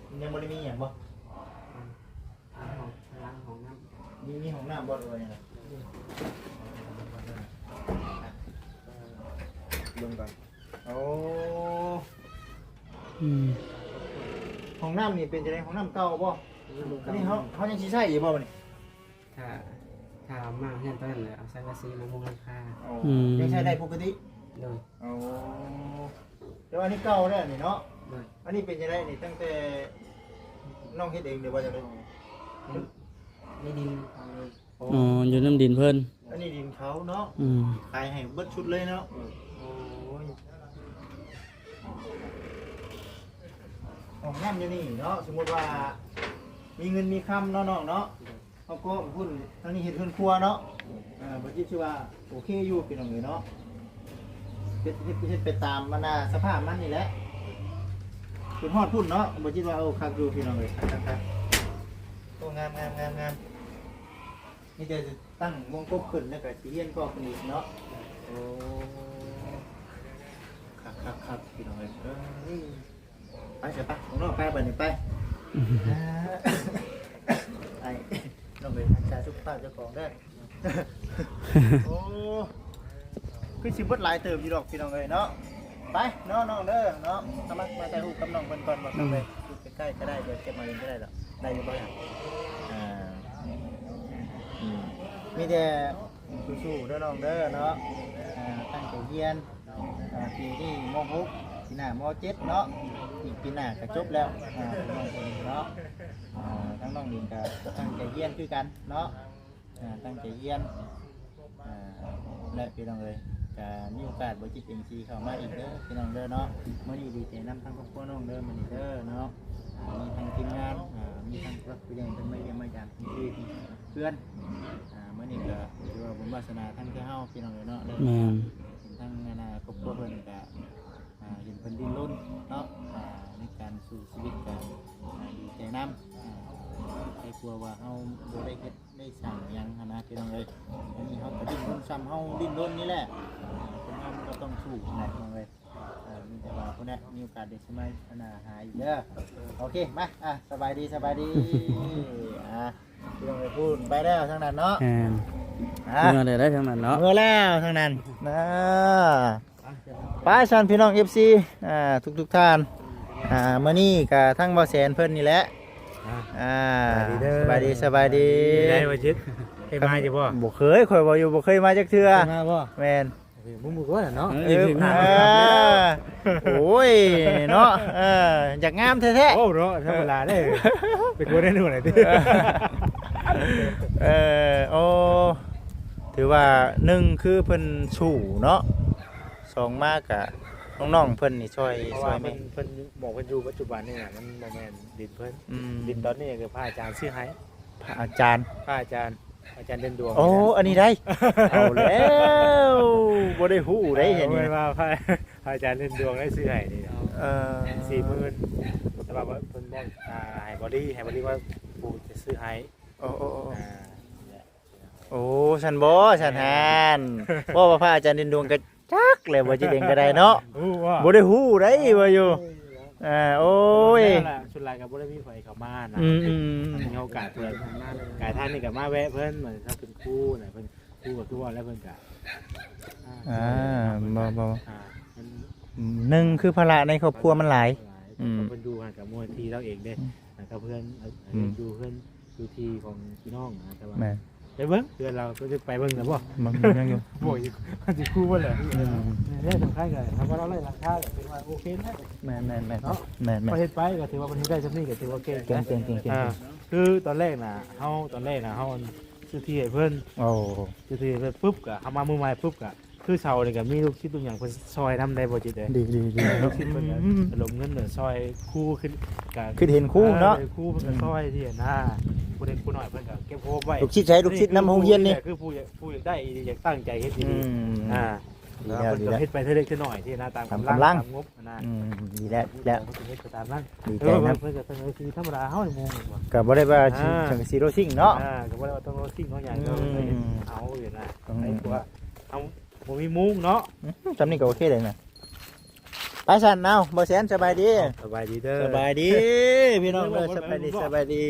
ມັນຍັງບໍ່ໄດ້ມີຫຍັງບໍ່? ອືມ ມີຫ້ອງ ມີຫ້ອງນ້ຳ ມີ ມີຫ້ອງນ້ຳບໍ່ ຫຼືວ່າຫຍັງ? ເບິ່ງກ່ອນ ໂອ້ ອືມ ຫ້ອງນ້ຳນີ້ເປັນຈັ່ງໃດ? ຫ້ອງນ້ຳເກົ່າບໍ່? ຫ້ອງນ້ຳເກົ່າ. ອັນນີ້ເຮົາ ເຮົາຍັງຊິໃຊ້ຢູ່ບໍ່ບັດນີ້? ຖ້າ ຖ້າມາເຮືອນຕອນນັ້ນແຫຼະ ເອົາສັງກະສີມາມຸງຫຼັງຄາ. ອໍ ອືມ ຍັງໃຊ້ໄດ້ປົກກະຕິ? ໂດຍ. ອໍ ແຕ່ວ່າອັນນີ້ເກົ່າແລ້ວນີ້ເນາະ? ໂດຍ. ອັນນີ້ເປັນຈັ່ງໃດນີ້? ຕັ້ງແຕ່ນ້ອງເຮັດເອງ ຫຼືວ່າຈັ່ງໃດ? ໃນ ໃນດິນເຂົາເລີຍ. ອໍ ອໍ ຢູ່ນຳດິນເພິ່ນ. ອັນນີ້ດິນເຂົາເນາະ? ອືມ ຂາຍໃຫ້ເບິດຊຸດເລີຍເນາະ? ໂດຍ. ໂອ້ຍ ຫ້ອງນ້ຳຢູ່ນີ້ເນາະ ສົມມຸດວ່າມີເງິນມີຄຳເນາະນ້ອງເນາະ? ໂດຍ. ເຮົາກໍພຸ້ນ ທາງນີ້ເຮັດເຮືອນຄົວເນາະ. ອ່າ ບໍ່ຈິດ ຖືວ່າໂອເຄຢູ່ພີ່ນ້ອງເອີຍເນາະ ເຮັດ ເຮັດ ເຮັດໄປຕາມອັນນ່າສະພາບມັນນີ້ແຫຼະ. ຈົນຮອດພຸ້ນເນາະ ບໍ່ຈິດວ່າ ໂອ້ ຄັກຢູ່ພີ່ນ້ອງເອີຍ ຄັກໆໆ ໂອ້ ງາມໆໆໆ ມີແຕ່ຕັ້ງວົງກົບຂຶ້ນ ແລ້ວກໍຊິຮຽນກໍຂຶ້ນອີກເນາະ ໂອ້ ຄັກໆໆ ພີ່ນ້ອງເອີຍ ເອີ ໄປຊະປະ ຂ້າງນອກໄປ ບັດນີ້ໄປ ໄປ ນ້ອງເອີຍ ຮັກສາສຸຂະພາບເຈົ້າຂອງເດີ ໂອ້ ຄືຊິເບິດຫຼາຍເຕີບຢູ່ດອກພີ່ນ້ອງເອີຍເນາະ ໄປເນາະນ້ອງເດີເນາະ ສາມາດມາຖ່າຍຮູບກັບນ້ອງເພິ່ນກ່ອນບໍ່ ນ້ອງເອີຍ ຢູ່ໃກ້ໆກໍໄດ້ ດຽວເກັບມາເອງກໍໄດ້ດອກ ໄດ້ຢູ່ບໍ່ລະ ອ່າ ອືມ ມີແຕ່ສູ້ໆເດີນ້ອງເດີເນາະ ອ່າ ຕັ້ງໃຈຮຽນ ອ່າ ປີນີ້ ມໍຫົກ ປີໜ້າ ມໍເຈັດເນາະ ອີກປີໜ້າກໍຈົບແລ້ວ ອ່າ ນ້ອງເພິ່ນເນາະ ອ່າ ທາງນ້ອງເອງກໍຕັ້ງໃຈຮຽນຄືກັນເນາະ ອ່າ ຕັ້ງໃຈຮຽນ ອ່າ ແລະ ພີ່ນ້ອງເອີຍ ກໍມີໂອກາດບໍ່ຈິດເອງຊິເຂົ້າມາອີກເດີພີ່ນ້ອງເດີເນາະ ມື້ນີ້ດີໃຈນຳທາງຄອບຄົວນ້ອງເດີ ມື້ນີ້ເດີເນາະ ອ່າ ມີທັງທີມງານ ອ່າ ມີທັງຜູ້ຫຼັກຜູ້ໃຫຍ່ເພິ່ນມາຢ້ຽມມາຢາມທີ່ເຮືອນ ອ່າ ມື້ນີ້ກໍຖືວ່າບຸນວາສະໜາທັງແຕ່ເຮົາພີ່ນ້ອງເອີຍເນາະ ໄດ້ ແມ່ນ ເຫັນທັງອັນນ່າຄອບຄົວເພິ່ນກໍ ອ່າ ເຫັນເພິ່ນດີ້ນລົນເນາະ ອ່າ ໃນການສູ້ຊີວິດກໍ ອ່າ ດີໃຈນຳ ອ່າ ໃຫ້ກວ່າວ່າເຮົາບໍ່ໄດ້ເຮັດ ໄດ້ສ້າງຫຍັງຫັ້ນນະພີ່ນ້ອງເອີຍ ອັນນີ້ເຮົາກໍດີ້ນລົນຊ່ຳເຮົາດີ້ນລົນນີ້ແຫຼະ ຄົນເຮົາມັນກໍຕ້ອງສູ້ຫັ້ນແຫຼະພີ່ນ້ອງເອີຍ ເອີ ມີແຕ່ວ່າພຸ້ນແຫຼະ ມີໂອກາດໄດ້ສະໄໝອັນນ່າຫາອີກເດີ ໂອເຄ ມາ ອ່າ ສະບາຍດີ ສະບາຍດີ ອ່າ ພີ່ນ້ອງເອີຍ ພຸ້ນໄປແລ້ວທາງນັ້ນເນາະ ແມ່ນ ອ່າ ເມືອແລ້ວໄດ໋ທາງນັ້ນເນາະ ເມືອແລ້ວທາງນັ້ນ ອ່າ ໄປຊັ້ນພີ່ນ້ອງເອັຟຊີ ອ່າ ທຸກໆທ່ານ ອ່າ ມື້ນີ້ກະທັງບ່າວແສນເພິ່ນນີ້ແຫຼະ ອ່າ ອ່າ ສະບາຍດີເດີ ສະບາຍດີ ສະບາຍດີ ເປັນໃດບໍ່ຈິດ ເຄີຍມາຢູ່ບໍ່? ບໍ່ເຄີຍ ຂ້ອຍເວົ້າຢູ່ ບໍ່ເຄີຍມາຈັກເທື່ອ ເຄີຍມາບໍ່? ແມ່ນ ເອີ ບໍ່ຮູ້ວ່າເນາະ ເອີ ເອີ ໂອ້ຍ ເນາະ ເອີ ຢາກງາມແທ້ໆ ໂອ້ ເນາະ ທຳມະດາເດ້ ເປັນຄົນໄດ້ໜູນແຫຼະຕິ ເອີ ໂອ້ ຖືວ່າ ໜຶ່ງ ຄືເພິ່ນສູ້ເນາະ ສອງມາກະນ້ອງໆເພິ່ນນີ້ຊ່ອຍ ເພາະວ່າ ຊ່ອຍແມ່ ເພິ່ນ ເພິ່ນ ໝ່ອງເພິ່ນຢູ່ປັດຈຸບັນນີ້ນະ ມັນບໍ່ແມ່ນດິນເພິ່ນ ອືມ ດິນຕອນນີ້ຄືພະອາຈານຊື້ໃຫ້ ພະອາຈານ ພະອາຈານ ອາຈານເດັ່ນດວງ ໂອ້ ນີ້ນະ ອັນນີ້ໄດ໋ ເອົາແລ້ວ ບໍ່ໄດ້ຮູ້ໄດ໋ ເອີ ອັນນີ້ ເພິ່ນວ່າພະ ພະອາຈານເດັ່ນດວງໄດ້ຊື້ໃຫ້ນີ້ນະ ເອີ ສີ່ໝື່ນ ແຕ່ວ່າເພິ່ນບອກ ອ່າ ໃຫ້ບໍລີ ໃຫ້ບໍລີວ່າຜູ້ຈະຊື້ໃຫ້ ໂອ້ ໂອ້ ໂອ້ ອ່າ ໂອ້ ຊັ້ນບໍ ຊັ້ນຫັ້ນ ເວົ້າວ່າພະອາຈານເດັ່ນດວງກໍຈັກແຫຼະ ບໍ່ຈິດເອງກໍໄດ້ເນາະ ຮູ້ບໍ່ ບໍ່ໄດ້ຮູ້ໄດ໋ວ່າຢູ່ ເອີ ໂອ້ຍ ສ່ວນຫຼາຍກໍບໍ່ໄດ້ມີໃຜເຂົ້າມານະ ອືມໆ ມີໂອກາດເພິ່ນ ກາຍທາງນີ້ກໍມາແວະເພິ່ນ ເພິ່ນເປັນຄູນະ ເພິ່ນຄູກໍຄືວ່າແລ້ວ ເພິ່ນກໍ ອ່າ ອ່າ ບໍ່ ບໍ່ ອ່າ ເພິ່ນ ໜຶ່ງ ຄືພາລະໃນຄອບຄົວມັນຫຼາຍ ຫຼາຍ ອືມ ເພິ່ນຢູ່ຫັ້ນກໍບໍ່ແມ່ນທີ່ລາວເອງເດ້ ອືມ ແລ້ວກໍເພື່ອນ ອືມ ຢູ່ເຮືອນ ຢູ່ທີ່ຂອງພີ່ນ້ອງນະ ແຕ່ວ່າ ແມ່ນ ໄປເບິ່ງເຮືອນລາວ ໄປເບິ່ງແລ້ວບໍ່? ມັນຍັງຢູ່ ໂອ້ຍ ມັນຊິຄູ່ເບິດແຫຼະ ອືມ ແລ້ວສຳຄັນກໍຖ້າວ່າເຮົາໄດ້ຫຼັງຄາກໍຖືວ່າໂອເຄແລ້ວ ແມ່ນໆໆ ເນາະ ແມ່ນໆ ພໍເຮັດໄປກໍຖືວ່າມັນເຮັດໄດ້ສ່ຳນີ້ກໍຖືວ່າເກັ່ງ ເກັ່ງໆໆ ອ່າ ຄືຕອນແລກນະ ເຮົາ ຕອນແລກນະ ເຮົາຊື້ທີ່ໃຫ້ເພິ່ນ ໂອ້ ຊື້ທີ່ໃຫ້ເພິ່ນປຶບ ກໍເຮົາມາມື້ໃໝ່ປຶບ ກໍຄືເຊົານີ້ກໍມີລູກສິດລູກຫຍັງເພິ່ນຊ່ອຍນຳໄດ້ບໍ່ຈິດເອີຍ ດີໆໆ ເອີ ລູກສິດເພິ່ນກໍ ອືມ ລະດົມເງິນຊ່ອຍຄູຂຶ້ນ ກໍ ຄືເຫັນຄູເນາະ ເອີ ຄູເພິ່ນກໍ ອືມ ຊ່ອຍທີ່ນະ ຜູ້ເລັກຜູ້ນ້ອຍເພິ່ນກໍເກັບໂຮມໄວ້ ລູກສິດໃສ ລູກສິດນຳໂຮງຮຽນນີ້ ຄືຜູ້ຢາກ ຜູ້ຢາກໄດ້ອີ່ຫຼີ ຢາກຕັ້ງໃຈເຮັດອີ່ຫຼີ ອືມ ອ່າ ດີແລ້ວ ເພິ່ນກໍເຮັດໄປເທື່ອເລັກເທື່ອນ້ອຍທີ່ນະ ຕາມກຳລັງ ຕາມງົບນະ ອືມ ດີແລ້ວ ດີແລ້ວ ເພິ່ນກໍເຮັດໄປຕາມນັ້ນ ດີໃຈນຳ ເອີ ເພິ່ນກໍສັງກະສີທຳມະດາເຮົາໃນມຸງ ກໍບໍ່ໄດ້ວ່າ ອ່າ ສັງກະສີໂລຊິງເນາະ ອ່າ ກໍບໍ່ໄດ້ວ່າຕ້ອງໂລຊິງເຮົາຫຍັງ ອືມ ເຮົາເຮັດເອົາຢູ່ນະ ອືມ ໃຫ້ພວກເຮົາ ບໍ່ມີມຸງເນາະ ອືມ ຊ່ຳນີ້ກໍໂອເຄເລີຍນະ ໄປຊັ້ນ ເອົາ ບໍ່ແສນ ສະບາຍດີ ສະບາຍດີເດີ ສະບາຍດີ ພີ່ນ້ອງເດີ ສະບາຍດີ ສະບາຍດີ